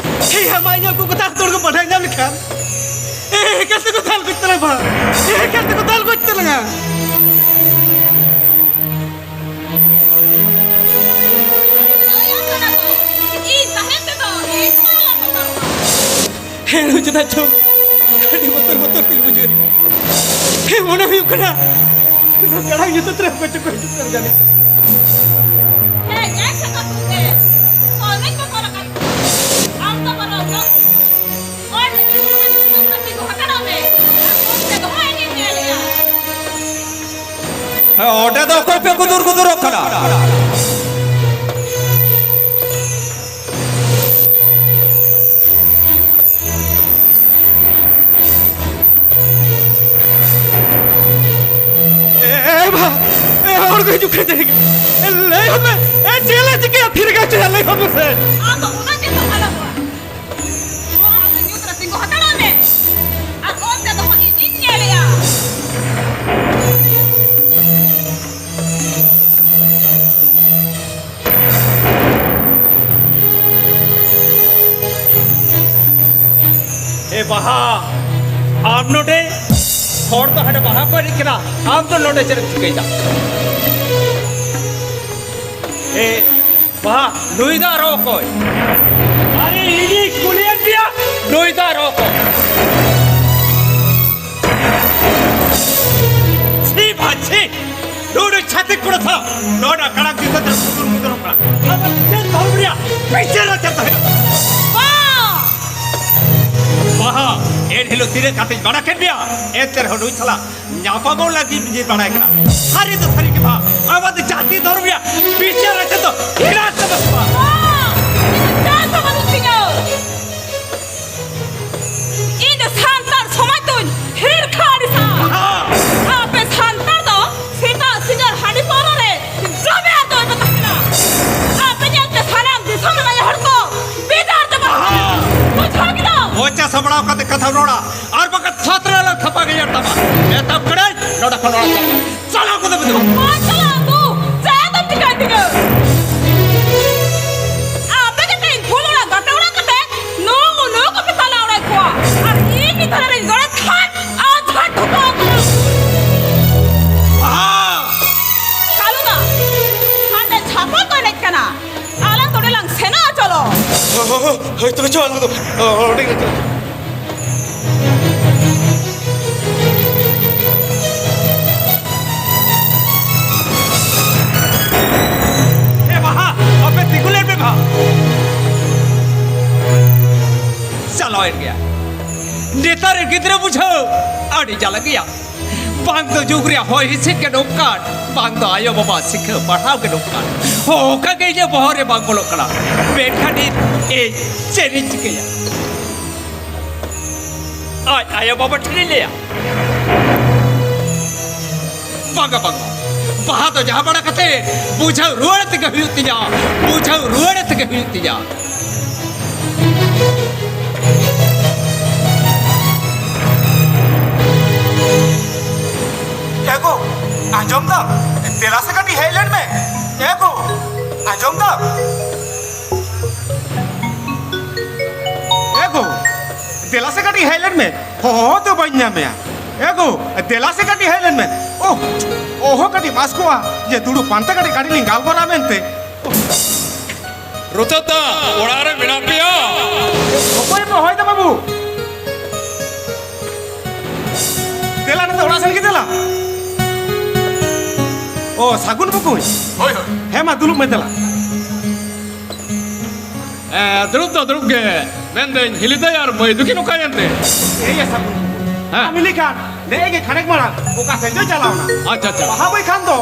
ᱦᱮᱸ, ᱟᱢᱟᱜ ᱤᱧᱟᱹᱜ ᱠᱚ ᱠᱟᱛᱷᱟ ᱡᱚᱛᱚ ᱦᱚᱲ ᱠᱚ ᱵᱟᱰᱟᱭ ᱧᱟᱢ ᱞᱮᱠᱷᱟᱱ, ᱮ, ᱮᱠᱟᱞ ᱛᱮᱠᱚ ᱫᱟᱞ ᱜᱚᱡ ᱛᱟᱞᱟᱝᱟ ᱵᱟ, ᱮ, ᱮᱠᱟᱞ ᱛᱮᱠᱚ ᱫᱟᱞ ᱜᱚᱡ ᱛᱟᱞᱟᱝᱟ᱾ ᱞᱟᱹᱭᱟᱢ ᱠᱟᱱᱟ ᱠᱚ, ᱤᱧ ᱛᱟᱦᱮᱱ ᱛᱮᱫᱚ ᱤᱧ ᱢᱟ ᱟᱞᱚᱢ ᱵᱚᱛᱚᱨᱚᱜᱼᱟ᱾ ᱦᱮᱸ, ᱱᱩᱭ ᱪᱮᱫᱟᱜ ᱪᱚ ᱟᱹᱰᱤ ᱵᱚᱛᱚᱨ ᱵᱚᱛᱚᱨ ᱛᱤᱧ ᱵᱩᱡᱷᱟᱹᱣ᱾ ᱦᱮᱸ, ᱢᱚᱱᱮ ᱦᱩᱭᱩᱜ ᱠᱟᱱᱟ ᱱᱚᱣᱟ ᱜᱟᱰᱟ ᱧᱩᱛᱩᱢ ᱨᱮ ᱚᱠᱚᱭ ᱪᱚᱠᱚ ᱦᱤᱡᱩᱜ ᱠᱟᱱ ᱡᱟᱹᱱᱤᱡ᱾ ᱦᱮᱸ, ᱧᱮᱞ ᱥᱟᱠᱟᱢ ᱛᱮ ᱦᱚᱲ ᱢᱮᱧ ᱵᱚᱛᱚᱨ ᱟᱠᱟᱫ ᱠᱚᱣᱟ᱾ ᱟᱢ ᱫᱚ ᱵᱚᱨᱚᱝ ᱫᱚ ᱦᱚᱲ ᱢᱮᱧ ᱵᱚᱛᱚᱨ ᱟᱠᱟᱫ ᱠᱚᱣᱟ᱾ ᱛᱤᱸᱜᱩ ᱦᱟᱛᱟᱲᱚᱜ ᱢᱮ᱾ ᱟᱨ ᱚᱱᱛᱮ ᱫᱚ ᱦᱚᱸ ᱤᱧᱤᱧ ᱧᱮᱞᱮᱜᱼᱟ᱾ ᱦᱮᱸ, ᱚᱸᱰᱮ ᱫᱚ ᱚᱠᱚᱭ ᱯᱮ ᱜᱩᱫᱩᱨ ᱜᱩᱫᱩᱨᱚᱜ ᱠᱟᱱᱟ? ᱮ, ᱮ, ᱵᱟ, ᱮ, ᱦᱚᱲ ᱠᱚ ᱦᱤᱡᱩᱜ ᱠᱟᱱᱟ ᱡᱟᱹᱱᱤᱡ᱾ ᱮ, ᱞᱟᱹᱭ ᱦᱚᱫ ᱢᱮ᱾ ᱮ, ᱪᱮᱫ ᱞᱮ ᱪᱤᱠᱟᱹᱭᱟ? ᱛᱷᱤᱨ ᱠᱟᱜ ᱪᱮᱫ? ᱞᱟᱹᱭ ᱦᱚᱫ ᱢᱮᱥᱮ᱾ ᱟᱢ ᱫᱚ ᱚᱱᱟ ᱪᱮᱫ ᱦᱚᱸ ᱟᱞᱚᱢ ᱨᱚᱲᱟ᱾ ᱱᱚᱣᱟ ᱟᱹᱛᱩ ᱧᱩᱛ ᱨᱮ ᱛᱤᱸᱜᱩ ᱦᱟᱛᱟᱲᱚᱜ ᱢᱮ᱾ ᱟᱨ ᱚᱱᱛᱮ ᱫᱚ ᱦᱟᱸᱜ ᱤᱧᱤᱧ ᱧᱮᱞᱮᱜᱼᱟ᱾ ᱮ ᱵᱟᱦᱟ, ᱟᱢ ᱱᱚᱰᱮ? ᱦᱚᱲ ᱫᱚ ᱦᱟᱸᱰᱮ ᱵᱟᱦᱟ ᱠᱚ ᱮᱱᱮᱡ ᱠᱟᱱᱟ, ᱟᱢ ᱫᱚ ᱱᱚᱰᱮ ᱪᱮᱫ ᱮᱢ ᱪᱤᱠᱟᱹᱭᱮᱫᱟ? ᱮ ᱵᱟᱦᱟ, ᱱᱩᱭ ᱫᱚ ᱟᱨᱚ ᱚᱠᱚᱭ? ᱟᱨᱮ, ᱤᱧᱤᱧ ᱠᱩᱞᱤᱭᱮᱫ ᱢᱮᱭᱟ, ᱱᱩᱭ ᱫᱚ ᱟᱨᱚ ᱚᱠᱚᱭ? ᱪᱷᱤ ᱵᱷᱟ, ᱪᱷᱤ! ᱱᱩᱭ ᱪᱷᱟᱹᱛᱤᱠ ᱠᱚᱲᱟ ᱥᱟᱶ ᱱᱚᱰᱮ ᱠᱟᱲᱟᱠ ᱫᱤᱥᱟᱹ ᱛᱮ ᱠᱩᱫᱩᱨ ᱠᱩᱫᱩᱨᱚᱜ ᱠᱟᱱᱟ᱾ ᱟᱢᱟᱜ ᱪᱮᱫ ᱫᱷᱚᱨᱢ ᱨᱮᱭᱟᱜ ᱵᱤᱪᱟᱹᱨ ᱟᱪᱟᱨ ᱛᱟᱦᱮᱱᱟ? ᱵᱟ! ᱵᱟᱦᱟ, ᱮᱱ ᱦᱤᱞᱳᱜ ᱛᱤᱱᱟᱹᱜ ᱠᱟᱛᱮᱧ ᱵᱟᱲᱟ ᱠᱮᱫ ᱢᱮᱭᱟ, ᱮᱱᱛᱮ ᱨᱮᱦᱚᱸ ᱱᱩᱭ ᱥᱟᱞᱟᱜ ᱧᱟᱯᱟᱢᱚᱜ ᱞᱟᱹᱜᱤᱫ ᱤᱧ ᱵᱟᱲᱟᱭ ᱠᱟᱱᱟ᱾ ᱥᱟᱹᱨᱤ ᱫᱚ ᱥᱟᱹᱨᱤ ᱜᱮ ᱵᱟ, ᱟᱵᱚ ᱫᱚ ᱡᱟᱹᱛᱤ ᱫᱷᱚᱨᱢ ᱨᱮᱭᱟᱜ ᱵᱤᱪᱟᱹᱨ ᱟᱪᱟᱨ ᱫᱚ ᱦᱤᱲᱟᱹ ᱪᱟᱵᱟ ᱠᱚᱜᱼᱟ᱾ ᱵᱟᱝ! ᱤᱧ ᱫᱚ ᱡᱟᱹᱛ ᱫᱚ ᱵᱟᱹᱱᱩᱜ ᱛᱤᱧᱟᱹ᱾ ᱤᱧ ᱫᱚ ᱥᱟᱱᱛᱟᱲ ᱥᱚᱢᱟᱡᱽ ᱫᱚᱧ ᱦᱤᱨᱠᱷᱟᱹ ᱟᱹᱲᱤᱥᱟ᱾ ᱟᱯᱮ ᱥᱟᱱᱛᱟᱲ ᱫᱚ ᱥᱮᱛᱟᱜ ᱥᱤᱸᱜᱟᱹᱲ ᱦᱟᱺᱰᱤ ᱯᱟᱹᱣᱨᱟᱹ ᱨᱮ ᱡᱚᱵᱮ ᱟᱨ ᱫᱚᱭ ᱢᱮᱛᱟ ᱠᱟᱱᱟ᱾ ᱟᱯᱮ ᱧᱮᱞᱛᱮ ᱥᱟᱱᱟᱢ ᱫᱤᱥᱚᱢ ᱨᱮᱱ ᱦᱚᱲ ᱠᱚ ᱵᱮᱡᱟᱨ ᱪᱟᱵᱟ ᱟᱠᱟᱱᱟ᱾ ᱵᱩᱡᱷᱟᱹᱣ ᱠᱮᱫᱟᱢ? ᱢᱚᱪᱟ ᱥᱟᱢᱵᱲᱟᱣ ᱠᱟᱛᱮ ᱠᱟᱛᱷᱟᱢ ᱨᱚᱲᱟ, ᱟᱨ ᱵᱟᱠᱷᱟᱱ ᱛᱷᱟᱛᱨᱟ ᱞᱟᱝ ᱛᱷᱟᱯᱟ ᱜᱮᱭᱟ ᱛᱟᱢᱟ᱾ ᱢᱮᱛᱟᱢ ᱠᱟᱹᱱᱟᱹᱧ, ᱱᱚᱰᱮ ᱠᱷᱚᱱ ᱚᱲᱟᱜ ᱪᱟᱞᱟᱜ ᱢᱮ᱾ ᱪᱟᱞᱟᱣ ᱠᱚᱫᱚ ᱵᱟᱹᱱᱩᱜᱼᱟ᱾ ᱵᱟᱝ ᱪᱟᱞᱟᱜ ᱟᱹᱜᱩ᱾ ᱪᱮᱫ ᱮᱢ ᱪᱤᱠᱟᱹᱭ ᱛᱤᱧᱟᱹ? ᱟᱯᱮ ᱜᱮ ᱛᱮᱦᱮᱧ ᱯᱷᱩᱞ ᱚᱲᱟᱜ ᱜᱟᱛᱮ ᱚᱲᱟᱜ ᱠᱟᱛᱮ ᱱᱩᱠᱩ ᱱᱩᱠᱩ ᱯᱮ ᱛᱟᱞᱟ ᱚᱲᱟᱜ ᱠᱚᱣᱟ᱾ ᱟᱨ ᱤᱧ ᱢᱤᱫ ᱫᱷᱟᱨᱮ ᱨᱤᱧ ᱨᱚᱲᱮᱫ ᱠᱷᱟᱱ ᱟᱨ ᱡᱷᱟᱴ ᱴᱷᱚᱠᱟᱣ ᱠᱟᱱᱟ᱾ ᱵᱟᱦᱟ! ᱠᱟᱞᱩᱫᱟ, ᱦᱟᱸᱰᱮ ᱪᱷᱟᱯᱚᱞ ᱠᱚ ᱮᱱᱮᱡ ᱠᱟᱱᱟ᱾ ᱟᱞᱟᱝ ᱫᱚ ᱚᱸᱰᱮ ᱞᱟᱝ ᱥᱮᱱᱚᱜᱼᱟ, ᱪᱚᱞᱚ᱾ ᱦᱳᱭ, ᱦᱳᱭ, ᱦᱳᱭ, ᱛᱚᱵᱮ ᱪᱚ, ᱟᱞᱟᱝ ᱫᱚ, ᱚ, ᱚᱸᱰᱮ ᱜᱮ ᱪᱚ᱾ ᱮ ᱵᱟᱦᱟ, ᱟᱯᱮ ᱛᱤᱸᱜᱩ ᱞᱮᱱ ᱯᱮ ᱵᱟᱦᱟ᱾ ᱪᱟᱞᱟᱣᱮᱱ ᱜᱮᱭᱟ᱾ ᱱᱮᱛᱟᱨ ᱨᱮ ᱜᱤᱫᱽᱨᱟᱹ ᱵᱩᱡᱷᱟᱹᱣ ᱟᱹᱰᱤ ᱡᱟᱞᱟ ᱜᱮᱭᱟ᱾ ᱵᱟᱝ ᱫᱚ ᱡᱩᱜᱽ ᱨᱮᱭᱟᱜ ᱦᱚᱭ ᱦᱤᱸᱥᱤᱫ ᱜᱮ ᱱᱚᱝᱠᱟᱱ, ᱵᱟᱝ ᱫᱚ ᱟᱭᱳ ᱵᱟᱵᱟ ᱥᱤᱠᱷᱟᱹᱣ ᱯᱟᱲᱦᱟᱣ ᱜᱮ ᱱᱚᱝᱠᱟᱱ᱾ ᱚᱠᱟ ᱜᱮ ᱤᱧᱟᱹᱜ ᱵᱚᱦᱚᱜ ᱨᱮ ᱵᱟᱝ ᱵᱚᱞᱚᱜ ᱠᱟᱱᱟ᱾ ᱢᱮᱱᱠᱷᱟᱱ ᱤᱧ, ᱤᱧ ᱪᱮᱫ ᱤᱧ ᱪᱤᱠᱟᱹᱭᱟ? ᱟᱡ ᱟᱭᱳ ᱵᱟᱵᱟ ᱴᱷᱮᱱᱤᱧ ᱞᱟᱹᱭᱟ᱾ ᱵᱟᱝᱟ, ᱵᱟᱝᱟ᱾ ᱵᱟᱦᱟ ᱫᱚ ᱡᱟᱦᱟᱸ ᱵᱟᱲᱟ ᱠᱟᱛᱮ ᱵᱩᱡᱷᱟᱹᱣ ᱨᱩᱣᱟᱹᱲ ᱛᱮᱜᱮ ᱦᱩᱭᱩᱜ ᱛᱤᱧᱟ, ᱵᱩᱡᱷᱟᱹᱣ ᱨᱩᱣᱟᱹᱲ ᱛᱮᱜᱮ ᱦᱩᱭᱩᱜ ᱛᱤᱧᱟ᱾ ᱮ ᱜᱳ, ᱟᱸᱡᱚᱢ ᱫᱟᱢ? ᱫᱮᱞᱟ ᱥᱮ ᱠᱟᱹᱴᱤᱡ ᱦᱮᱡ ᱞᱮᱱ ᱢᱮ᱾ ᱮ ᱜᱳ, ᱟᱸᱡᱚᱢ ᱫᱟᱢ? ᱮ ᱜᱳ, ᱫᱮᱞᱟ ᱥᱮ ᱠᱟᱹᱴᱤᱡ ᱦᱮᱡ ᱞᱮᱱ ᱢᱮ᱾ ᱦᱚᱦᱚ ᱫᱚ ᱵᱟᱹᱧ ᱧᱟᱢᱮᱭᱟ᱾ ᱮ ᱜᱳ, ᱫᱮᱞᱟ ᱥᱮ ᱠᱟᱹᱴᱤᱡ ᱦᱮᱡ ᱞᱮᱱ ᱢᱮ᱾ ᱳᱦ, ᱚᱦᱚ ᱠᱟᱹᱴᱤᱡ ᱢᱟᱥᱠᱚᱜᱼᱟ ᱡᱮ ᱫᱩᱲᱩᱵ ᱯᱟᱱᱛᱮ ᱠᱟᱹᱴᱤᱡ ᱠᱟᱹᱴᱤᱡ ᱞᱤᱧ ᱜᱟᱞᱢᱟᱨᱟᱜ ᱢᱮᱱᱛᱮ᱾ ᱨᱚᱛᱚᱱ ᱫᱟ, ᱚᱲᱟᱜ ᱨᱮ ᱢᱮᱱᱟᱜ ᱯᱮᱭᱟ? ᱚᱠᱚᱭ ᱯᱮ ᱦᱚᱦᱚᱭ ᱫᱟ ᱵᱟᱹᱵᱩ? ᱫᱮᱞᱟ ᱱᱚᱛᱮ ᱚᱲᱟᱜ ᱥᱮᱱ ᱜᱮ ᱫᱮᱞᱟ᱾ ᱳ, ᱥᱟᱹᱜᱩᱱ ᱵᱚᱠᱚᱧ᱾ ᱦᱳᱭ, ᱦᱳᱭ᱾ ᱦᱮᱸ ᱢᱟ, ᱫᱩᱲᱩᱵ ᱢᱮ ᱫᱮᱞᱟ᱾ ᱮ, ᱫᱩᱲᱩᱵ ᱫᱚ ᱫᱩᱲᱩᱵ ᱜᱮ᱾ ᱢᱮᱱᱫᱟᱹᱧ, ᱦᱤᱞᱤ ᱫᱟᱹᱭ ᱟᱨ ᱢᱟᱹᱭ ᱫᱚᱠᱤᱱ ᱚᱠᱟᱭᱮᱱ ᱛᱮ? ᱮᱭ ᱥᱟᱹᱜᱩᱱ᱾ ᱦᱮᱸ᱾ ᱟᱢ ᱦᱤᱞᱤ ᱠᱷᱟᱱ ᱱᱮᱜᱼᱮ ᱜᱮ ᱠᱷᱟᱱᱮᱠ ᱢᱟᱲᱟᱝ ᱚᱠᱟ ᱥᱮᱫ ᱪᱚᱭ ᱪᱟᱞᱟᱣ ᱮᱱᱟ᱾ ᱟᱪᱪᱷᱟ, ᱟᱪᱪᱷᱟ᱾ ᱵᱟᱦᱟ ᱵᱟᱹᱭ ᱠᱷᱟᱱ ᱫᱚ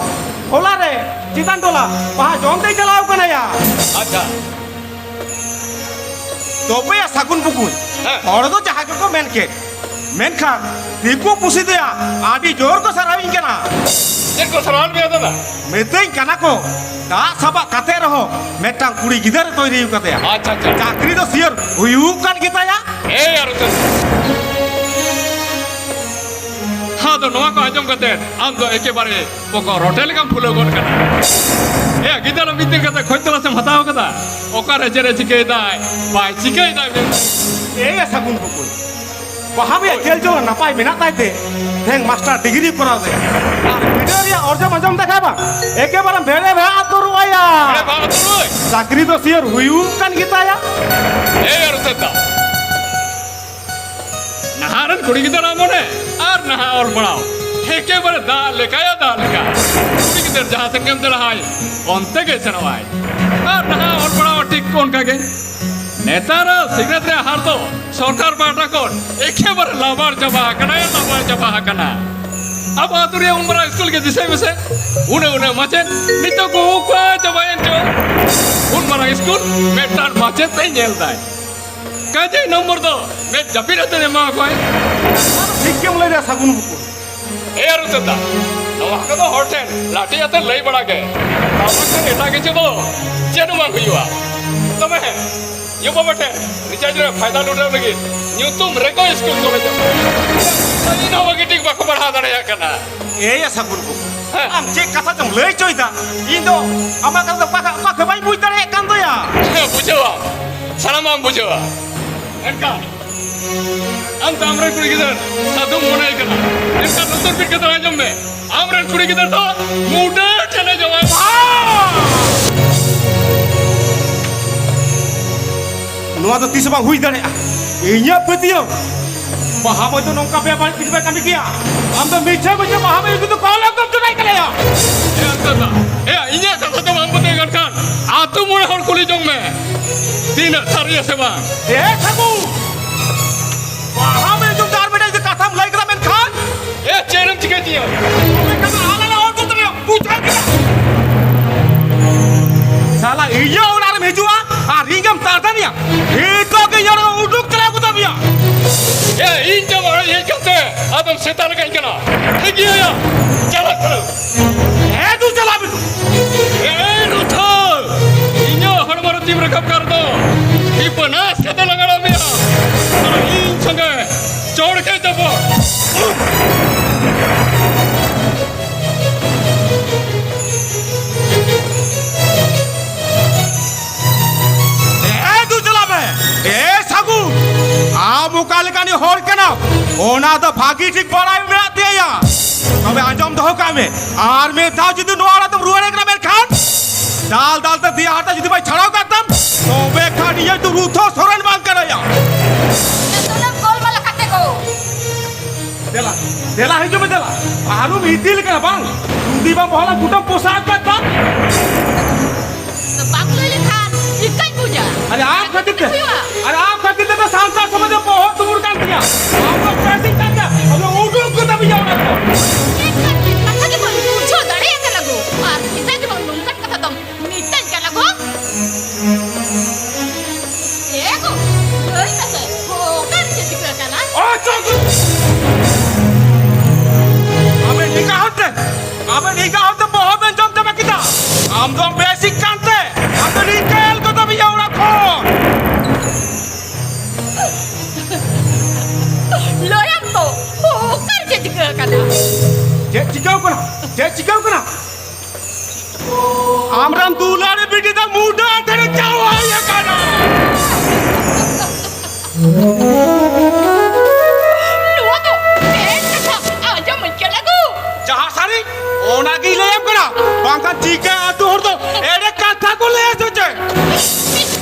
ᱦᱚᱞᱟ ᱨᱮ ᱪᱮᱛᱟᱱ ᱴᱚᱞᱟ ᱵᱟᱦᱟ ᱡᱚᱢ ᱛᱮᱭ ᱪᱟᱞᱟᱣ ᱠᱟᱱᱟᱭᱟ᱾ ᱟᱪᱪᱷᱟ᱾ ᱛᱚᱵᱮᱭᱟ ᱥᱟᱹᱜᱩᱱ ᱵᱩᱠᱩᱧ᱾ ᱦᱮᱸ᱾ ᱦᱚᱲ ᱫᱚ ᱡᱟᱦᱟᱸ ᱜᱮᱠᱚ ᱢᱮᱱ ᱠᱮᱫ, ᱢᱮᱱᱠᱷᱟᱱ ᱫᱤᱠᱩ ᱯᱩᱥᱤ ᱫᱚᱭᱟ ᱟᱹᱰᱤ ᱡᱳᱨ ᱠᱚ ᱥᱟᱨᱦᱟᱣᱤᱧ ᱠᱟᱱᱟ᱾ ᱪᱮᱫ ᱠᱚ ᱥᱟᱨᱦᱟᱣ ᱢᱮᱭᱟ ᱫᱟᱫᱟ? ᱢᱤᱛᱟᱹᱧ ᱠᱟᱱᱟ ᱠᱚ, ᱫᱟᱜ ᱥᱟᱵᱟᱜ ᱠᱟᱛᱮ ᱨᱮᱦᱚᱸ ᱢᱤᱫᱴᱟᱝ ᱠᱩᱲᱤ ᱜᱤᱫᱟᱹᱨ ᱮ ᱛᱚᱭᱨᱤ ᱟᱠᱟᱫᱮᱭᱟ᱾ ᱟᱪᱪᱷᱟ, ᱟᱪᱪᱷᱟ᱾ ᱪᱟᱹᱠᱨᱤ ᱫᱚ ᱥᱤᱭᱳᱨ ᱦᱩᱭᱩᱜ ᱠᱟᱱ ᱜᱮᱛᱟᱭᱟ᱾ ᱮᱭ ᱟᱨ ᱩᱛᱟᱹᱨ᱾ ᱟᱫᱚ ᱱᱚᱣᱟ ᱠᱚ ᱟᱸᱡᱚᱢ ᱠᱟᱛᱮ ᱟᱢ ᱫᱚ ᱮᱠᱮᱵᱟᱨᱮ ᱵᱚᱠᱚ ᱨᱚᱴᱮ ᱞᱮᱠᱟᱢ ᱯᱷᱩᱞᱟᱹᱣ ᱜᱚᱫ ᱠᱟᱱᱟ᱾ ᱮᱭᱟ, ᱜᱤᱫᱟᱹᱨ ᱢᱤᱫ ᱫᱤᱱ ᱠᱟᱛᱮ ᱠᱷᱚᱡ ᱛᱚᱞᱟᱥ ᱮᱢ ᱦᱟᱛᱟᱣ ᱠᱟᱫᱟ? ᱚᱠᱟᱨᱮ ᱪᱮᱫ ᱮ ᱪᱤᱠᱟᱹᱭᱮᱫᱟᱭ, ᱵᱟᱭ ᱪᱤᱠᱟᱹᱭᱮᱫᱟᱭ ᱢᱮᱱᱛᱮ᱾ ᱮᱭᱟ ᱥᱟᱹᱜᱩᱱ ᱵᱩᱠᱩᱧ, ᱵᱟᱦᱟ ᱵᱮᱭᱟ ᱦᱳᱭ᱾ ᱠᱷᱮᱞ ᱡᱚᱝ ᱱᱟᱯᱟᱭ ᱢᱮᱱᱟᱜ ᱛᱟᱭ ᱛᱮ, ᱛᱮᱦᱮᱧ ᱢᱟᱥᱴᱟᱨ ᱰᱤᱜᱽᱨᱤ ᱠᱚᱨᱟᱣ ᱫᱟᱭ᱾ ᱟᱨ ᱵᱤᱰᱟᱹᱣ ᱨᱮᱭᱟᱜ ᱚᱨᱡᱚᱢ ᱟᱸᱡᱚᱢ ᱫᱟ ᱠᱷᱟᱡ ᱵᱟᱝ, ᱮᱠᱮᱵᱟᱨᱮ ᱵᱷᱮᱲᱮ ᱵᱷᱮᱲᱟ ᱛᱚᱨᱚᱜ ᱟᱭᱟ᱾ ᱵᱷᱮᱲᱮ ᱵᱷᱮᱲᱟ ᱛᱚᱨᱚᱜ? ᱪᱟᱹᱠᱨᱤ ᱫᱚ ᱥᱤᱭᱳᱨ ᱦᱩᱭᱩᱜ ᱠᱟᱱ ᱜᱮᱛᱟᱭᱟ᱾ ᱮᱭ ᱟᱨ ᱩᱛᱟᱹᱨ ᱫᱟ᱾ ᱱᱟᱦᱟᱜ ᱨᱮᱱ ᱠᱩᱲᱤ ᱜᱤᱫᱟᱹᱨ ᱟᱜ ᱢᱚᱱᱮ ᱟᱨ ᱱᱟᱦᱟᱜ ᱚᱞ ᱯᱟᱲᱦᱟᱣ ᱮᱠᱮᱵᱟᱨᱮ ᱫᱟᱜ ᱞᱮᱠᱟᱭᱟ, ᱫᱟᱜ ᱞᱮᱠᱟ᱾ ᱠᱩᱲᱤ ᱜᱤᱫᱟᱹᱨ ᱡᱟᱦᱟᱸ ᱥᱮᱱ ᱜᱮᱢ ᱫᱟᱹᱲᱟᱦᱟᱭ, ᱚᱱᱛᱮ ᱜᱮ ᱥᱮᱱᱚᱜᱼᱟᱭ᱾ ᱟᱨ ᱱᱟᱦᱟᱜ ᱚᱞ ᱯᱟᱲᱦᱟᱣ ᱴᱷᱤᱠ ᱚᱱᱠᱟ ᱜᱮ᱾ ᱱᱮᱛᱟᱨ ᱥᱤᱠᱷᱱᱟᱹᱛ ᱨᱮᱭᱟᱜ ᱦᱟᱨ ᱫᱚ ᱥᱚᱨᱠᱟᱨ ᱯᱟᱦᱴᱟ ᱠᱷᱚᱱ ᱮᱠᱮᱵᱟᱨᱮ ᱞᱟᱵᱟᱲ ᱪᱟᱵᱟ ᱟᱠᱟᱱᱟ, ᱞᱟᱵᱟᱲ ᱪᱟᱵᱟ ᱟᱠᱟᱱᱟ᱾ ᱟᱵᱚ ᱟᱹᱛᱩ ᱨᱮᱭᱟᱜ ᱩᱱ ᱢᱟᱨᱟᱝ ᱥᱠᱩᱞ ᱜᱮ ᱫᱤᱥᱟᱹᱭ ᱢᱮᱥᱮ, ᱩᱱᱟᱹᱜ ᱩᱱᱟᱹᱜ ᱢᱟᱪᱮᱫ, ᱱᱤᱛᱚᱜ ᱠᱚ ᱚᱠᱟ ᱪᱟᱵᱟᱭᱮᱱ ᱪᱚ᱾ ᱩᱱ ᱢᱟᱨᱟᱝ ᱥᱠᱩᱞ ᱢᱤᱫᱴᱟᱝ ᱢᱟᱪᱮᱫ ᱛᱮᱭ ᱧᱮᱞ ᱫᱟᱭ᱾ ᱠᱟᱡᱮ ᱱᱚᱢᱵᱚᱨ ᱫᱚ ᱢᱮᱫ ᱡᱟᱹᱯᱤᱫ ᱟᱛᱮ ᱮᱢᱟ ᱠᱚᱣᱟᱭ᱾ ᱴᱷᱤᱠ ᱜᱮᱢ ᱞᱟᱹᱭ ᱫᱟ ᱥᱟᱹᱜᱩᱱ ᱵᱩᱠᱩ᱾ ᱮ ᱟᱨ ᱩᱛᱟᱹᱨ ᱫᱟ, ᱱᱚᱣᱟ ᱠᱚᱫᱚ ᱦᱚᱲ ᱴᱷᱮᱱ ᱞᱟᱹᱴᱤ ᱟᱛᱮ ᱞᱟᱹᱭ ᱵᱟᱲᱟ ᱜᱮ᱾ ᱟᱵᱚ ᱴᱷᱮᱱ ᱮᱴᱟᱜ ᱠᱤᱪᱷᱩ ᱫᱚ ᱪᱮᱫ ᱦᱚᱸ ᱵᱟᱝ ᱦᱩᱭᱩᱜᱼᱟ᱾ ᱛᱚᱵᱮ ᱦᱮᱸ, ᱭᱩ ᱵᱟᱵᱟ ᱴᱷᱮᱱ ᱨᱤᱪᱟᱨᱡᱽ ᱨᱮ ᱯᱷᱟᱭᱫᱟ ᱞᱩᱴᱟᱹᱣ ᱞᱟᱹᱜᱤᱫ ᱧᱩᱛᱩᱢ ᱨᱮᱠᱚ ᱥᱠᱩᱞ ᱠᱚᱞᱮᱡᱽ ᱟᱠᱚ᱾ ᱤᱧ ᱦᱚᱸ ᱵᱷᱟᱹᱜᱤ ᱴᱷᱤᱠ ᱵᱟᱠᱚ ᱯᱟᱲᱦᱟᱣ ᱫᱟᱲᱮᱭᱟᱜ ᱠᱟᱱᱟ᱾ ᱮᱭᱟ ᱥᱟᱹᱜᱩᱱ ᱵᱩᱠᱩ, ᱦᱮᱸ᱾ ᱟᱢ ᱪᱮᱫ ᱠᱟᱛᱷᱟ ᱪᱚᱢ ᱞᱟᱹᱭ ᱦᱚᱪᱚᱭᱮᱫᱟ? ᱤᱧ ᱫᱚ ᱟᱢᱟᱜ ᱠᱟᱛᱷᱟ ᱫᱚ ᱚᱠᱟ ᱠᱷᱚᱡ, ᱚᱠᱟ ᱠᱷᱚᱡ ᱵᱟᱹᱧ ᱵᱩᱡᱽ ᱫᱟᱲᱮᱭᱟᱜ ᱠᱟᱱ ᱫᱚᱭᱟ᱾ ᱦᱮᱸ, ᱵᱩᱡᱷᱟᱹᱣᱟ, ᱥᱟᱱᱟᱢᱟᱜ ᱮᱢ ᱵᱩᱡᱷᱟᱹᱣᱟ᱾ ᱮᱱᱠᱷᱟᱱ ᱟᱢ ᱫᱚ ᱟᱢᱨᱮᱱ ᱠᱩᱲᱤ ᱜᱤᱫᱟᱹᱨ ᱥᱟᱹᱫᱷᱩᱢ ᱢᱚᱱᱮᱭ ᱠᱟᱱᱟ, ᱮᱱᱠᱷᱟᱱ ᱞᱩᱛᱩᱨ ᱵᱤᱫ ᱠᱟᱛᱮ ᱟᱸᱡᱚᱢ ᱢᱮ, ᱟᱢᱨᱮᱱ ᱠᱩᱲᱤ ᱜᱤᱫᱟᱹᱨ ᱫᱚ ᱢᱩᱰᱟᱹ ᱴᱷᱮᱱᱮ ᱡᱟᱶᱟᱭ᱾ ᱱᱚᱣᱟ ᱫᱚ ᱛᱤᱥ ᱦᱚᱸ ᱵᱟᱝ ᱦᱩᱭ ᱫᱟᱲᱮᱭᱟᱜᱼᱟ᱾ ᱤᱧᱟᱹᱜ ᱯᱟᱹᱛᱭᱟᱹᱣ, ᱵᱟᱦᱟ ᱢᱟᱹᱭ ᱫᱚ ᱱᱚᱝᱠᱟ ᱵᱮᱵᱟᱹᱲᱤᱡ ᱠᱤᱪᱷᱩ ᱵᱟᱭ ᱠᱟᱹᱢᱤ ᱠᱮᱭᱟ᱾ ᱟᱢ ᱫᱚ ᱢᱤᱪᱷᱟᱹ ᱢᱤᱪᱷᱟᱹ ᱵᱟᱦᱟ ᱢᱟᱹᱭ ᱠᱤᱱᱛᱩ ᱠᱚᱞ ᱮᱠᱫᱚᱢ ᱪᱚᱰᱟᱭ ᱛᱟᱞᱮᱭᱟ᱾ ᱮ ᱟᱢ ᱫᱟᱫᱟ, ᱮ ᱤᱧᱟᱹᱜ ᱠᱟᱛᱷᱟ ᱫᱚ ᱵᱟᱝ ᱵᱩᱡᱷᱟᱹᱣ ᱠᱟᱱ ᱠᱷᱟᱱ ᱟᱹᱛᱩ ᱢᱚᱬᱮ ᱦᱚᱲ ᱠᱩᱞᱤ ᱡᱚᱝ ᱢᱮ᱾ ᱛᱤᱱᱟᱹᱜ ᱥᱟᱹᱨᱤᱭᱟ ᱥᱮ ᱵᱟᱝ? ᱮ ᱴᱷᱟᱹᱠᱩᱨ! ᱵᱟᱦᱟ ᱢᱮ ᱡᱩᱫᱤ ᱟᱨ ᱢᱤᱫᱴᱮᱱ ᱡᱩᱫᱤ ᱠᱟᱛᱷᱟᱢ ᱞᱟᱹᱭ ᱠᱮᱫᱟ ᱢᱮᱱᱠᱷᱟᱱ? ᱮ, ᱪᱮᱫ ᱮᱢ ᱪᱤᱠᱟᱹ ᱛᱤᱧᱟ? ᱛᱚᱵᱮ ᱠᱷᱟᱱ ᱫᱚ ᱟᱞᱟᱝ ᱞᱟᱝ ᱦᱚᱲ ᱠᱚ ᱛᱟᱞᱮᱭᱟ, ᱵᱩᱡᱷᱟᱹᱣ ᱠᱮᱫᱟ? ᱥᱟᱞᱟ ᱤᱧᱟᱹᱜ ᱚᱲᱟᱜ ᱨᱮᱢ ᱦᱤᱡᱩᱜᱼᱟ ᱟᱨ ᱤᱧ ᱜᱮᱢ ᱛᱟᱨᱫᱟᱱᱤᱭᱟ? ᱱᱤᱛᱚᱜ ᱜᱮ ᱤᱧᱟᱹᱜ ᱚᱲᱟᱜ ᱩᱰᱩᱠ ᱪᱟᱞᱟᱣ ᱠᱚ ᱛᱟᱯᱮᱭᱟ᱾ ᱮ, ᱤᱧ ᱫᱚ ᱚᱲᱟᱜ ᱦᱮᱡ ᱠᱟᱛᱮ ᱟᱫᱚᱢ ᱥᱮᱛᱟ ᱞᱮᱠᱟᱧ ᱠᱟᱱᱟ᱾ ᱴᱷᱤᱠ ᱜᱮᱭᱟ, ᱪᱟᱞᱟᱜ ᱠᱟᱱᱟ᱾ ᱦᱮᱸ, ᱫᱩ ᱪᱟᱞᱟᱜ ᱢᱮ ᱫᱩ᱾ ᱮ ᱨᱩᱛᱷᱟ, ᱤᱧᱟᱹᱜ ᱦᱚᱲᱢᱚ ᱨᱮ ᱛᱤᱢ ᱨᱟᱠᱟᱵ ᱠᱟᱱ ᱫᱚ, ᱴᱷᱤᱯᱟᱹ ᱱᱟᱥ ᱠᱟᱛᱮ ᱞᱟᱝ ᱟᱲᱟᱜ ᱢᱮᱭᱟ᱾ ᱟᱨ ᱤᱧ ᱥᱚᱸᱜᱮ ᱪᱚᱲ ᱠᱮ ᱛᱟᱵᱚ᱾ ᱮ ᱫᱩ ᱪᱟᱞᱟᱜ ᱢᱮ᱾ ᱮ ᱥᱟᱹᱜᱩᱱ, ᱟᱢ ᱚᱠᱟ ᱞᱮᱠᱟᱱᱤᱡ ᱦᱚᱲ ᱠᱟᱱᱟᱢ, ᱚᱱᱟ ᱫᱚ ᱵᱷᱟᱹᱜᱤ ᱴᱷᱤᱠ ᱵᱟᱲᱟᱭ ᱢᱮᱱᱟᱜ ᱛᱤᱧᱟ᱾ ᱛᱚᱵᱮ ᱟᱸᱡᱚᱢ ᱫᱚᱦᱚ ᱠᱟᱜ ᱢᱮ, ᱟᱨ ᱢᱤᱫ ᱫᱷᱟᱣ ᱡᱩᱫᱤ ᱱᱚᱣᱟ ᱚᱲᱟᱜ ᱛᱮᱢ ᱨᱩᱣᱟᱹᱲ ᱦᱮᱡ ᱠᱟᱱᱟ, ᱢᱮᱱᱠᱷᱟᱱ ᱫᱟᱞ ᱫᱟᱞ ᱛᱮ ᱫᱮᱭᱟ ᱦᱟᱨᱛᱟ ᱡᱩᱫᱤ ᱵᱟᱭ ᱪᱷᱟᱲᱟᱣ ᱠᱟᱜ ᱛᱟᱢ, ᱛᱚᱵᱮ ᱠᱷᱟᱱ ᱤᱧ ᱫᱚ ᱨᱩᱛᱷᱚ ᱥᱚᱨᱮᱱ ᱵᱟᱝ ᱠᱟᱱᱟᱭᱟ᱾ ᱡᱚᱛᱚᱱᱟᱜ ᱜᱳᱞᱢᱟᱞ ᱟᱠᱟᱫ ᱛᱮᱠᱚ᱾ ᱫᱮᱞᱟ, ᱫᱮᱞᱟ ᱦᱤᱡᱩᱜ ᱢᱮ, ᱫᱮᱞᱟ᱾ ᱟᱨᱦᱚᱸᱢ ᱤᱫᱤ ᱞᱮᱠᱟ ᱵᱟᱝ? ᱡᱩᱫᱤ ᱵᱟᱢ ᱵᱚᱦᱚᱞᱟ, ᱜᱩᱴᱟᱹᱢ ᱯᱚᱥᱟᱜ ᱟᱠᱟᱫ ᱛᱟᱢ᱾ ᱵᱟᱢ ᱞᱟᱹᱭ ᱞᱮᱠᱷᱟᱱ ᱪᱤᱠᱟᱹᱧ ᱵᱩᱡᱟ? ᱟᱨᱮ ᱟᱢ ᱠᱷᱟᱹᱛᱤᱨ ᱛᱮ, ᱟᱨᱮ ᱟᱢ ᱠᱷᱟᱹᱛᱤᱨ ᱛᱮ ᱥᱟᱱᱛᱟᱲ ᱥᱚᱢᱟᱡᱽ ᱨᱮ ᱵᱚᱦᱚᱜ ᱫᱩᱢᱩᱨ ᱠᱟᱱ ᱛᱤᱧᱟ᱾ ᱟᱢ ᱫᱚ ᱯᱮᱥᱤᱧ ᱠᱟᱱ ᱛᱤᱧᱟ, ᱟᱫᱚ ᱩᱰᱩᱠ ᱠᱚ ᱛᱟᱵᱤᱧᱟ ᱚᱲᱟᱜ ᱠᱷᱚᱱ᱾ ᱮᱱᱠᱷᱟᱱ ᱪᱮᱫ ᱠᱟᱛᱷᱟ ᱜᱮ ᱵᱟᱹᱧ ᱵᱩᱡᱷᱟᱹᱣ ᱫᱟᱲᱮᱭᱟᱜ ᱠᱟᱱᱟ ᱜᱳ᱾ ᱟᱨ ᱢᱮᱛᱟ ᱜᱮ ᱵᱟᱝ ᱱᱚᱝᱠᱟᱱ ᱠᱟᱛᱷᱟ ᱫᱚᱢ ᱢᱮᱛᱟᱧ ᱠᱟᱱᱟ ᱜᱳ᱾ ᱮ ᱜᱳ, ᱞᱟᱹᱭ ᱢᱮᱥᱮ, ᱚᱠᱟᱨᱮ ᱪᱮᱫ ᱪᱤᱠᱟᱹ ᱠᱟᱱᱟ? ᱚ, ᱪᱚ ᱜᱳ! ᱟᱢᱮ ᱱᱤᱝᱠᱟ ᱦᱚᱲᱛᱮ, ᱟᱢᱮ ᱱᱤᱝᱠᱟ ᱦᱚᱲᱛᱮ ᱵᱚᱦᱚᱜ ᱵᱮᱱ ᱡᱚᱢ ᱪᱟᱵᱟ ᱠᱮᱫᱟ᱾ ᱟᱢ ᱫᱚᱢ ᱵᱮᱥᱤᱜ ᱠᱟᱱᱛᱮ, ᱟᱢ ᱫᱚ ᱱᱤᱝᱠᱟᱹ ᱮᱞ ᱠᱚ ᱛᱟᱵᱤᱭᱟ ᱚᱲᱟᱜ ᱠᱷᱚᱱ᱾ ᱞᱟᱹᱭᱟᱢ ᱛᱚ, ᱚᱠᱟᱨᱮ ᱪᱮᱫ ᱪᱤᱠᱟᱹ ᱠᱟᱱᱟ? ᱪᱮᱫ ᱪᱤᱠᱟᱹᱣ ᱠᱟᱱᱟ? ᱪᱮᱫ ᱪᱤᱠᱟᱹᱣ ᱠᱟᱱᱟ? ᱟᱢᱨᱮᱱ ᱫᱩᱞᱟᱹᱲᱤ ᱵᱤᱴᱤ ᱫᱚ ᱢᱩᱰᱟᱹ ᱴᱷᱮᱱ ᱪᱟᱣᱟᱭ ᱟᱠᱟᱱᱟ᱾ ᱱᱚᱣᱟ ᱫᱚ ᱪᱮᱫ ᱠᱟᱛᱷᱟ ᱟᱸᱡᱚᱢ ᱟᱹᱧ ᱠᱟᱱᱟ ᱜᱳ? ᱡᱟᱦᱟᱸ ᱥᱟᱹᱨᱤ, ᱚᱱᱟᱜᱤᱧ ᱞᱟᱹᱭᱟᱢ ᱠᱟᱱᱟ, ᱵᱟᱝᱠᱷᱟᱱ ᱪᱤᱠᱟᱹ ᱟᱹᱛᱩ ᱦᱚᱲ ᱫᱚ ᱮᱲᱮ ᱠᱟᱛᱷᱟ ᱠᱚ ᱞᱟᱹᱭᱟ ᱥᱮ ᱪᱮᱫ?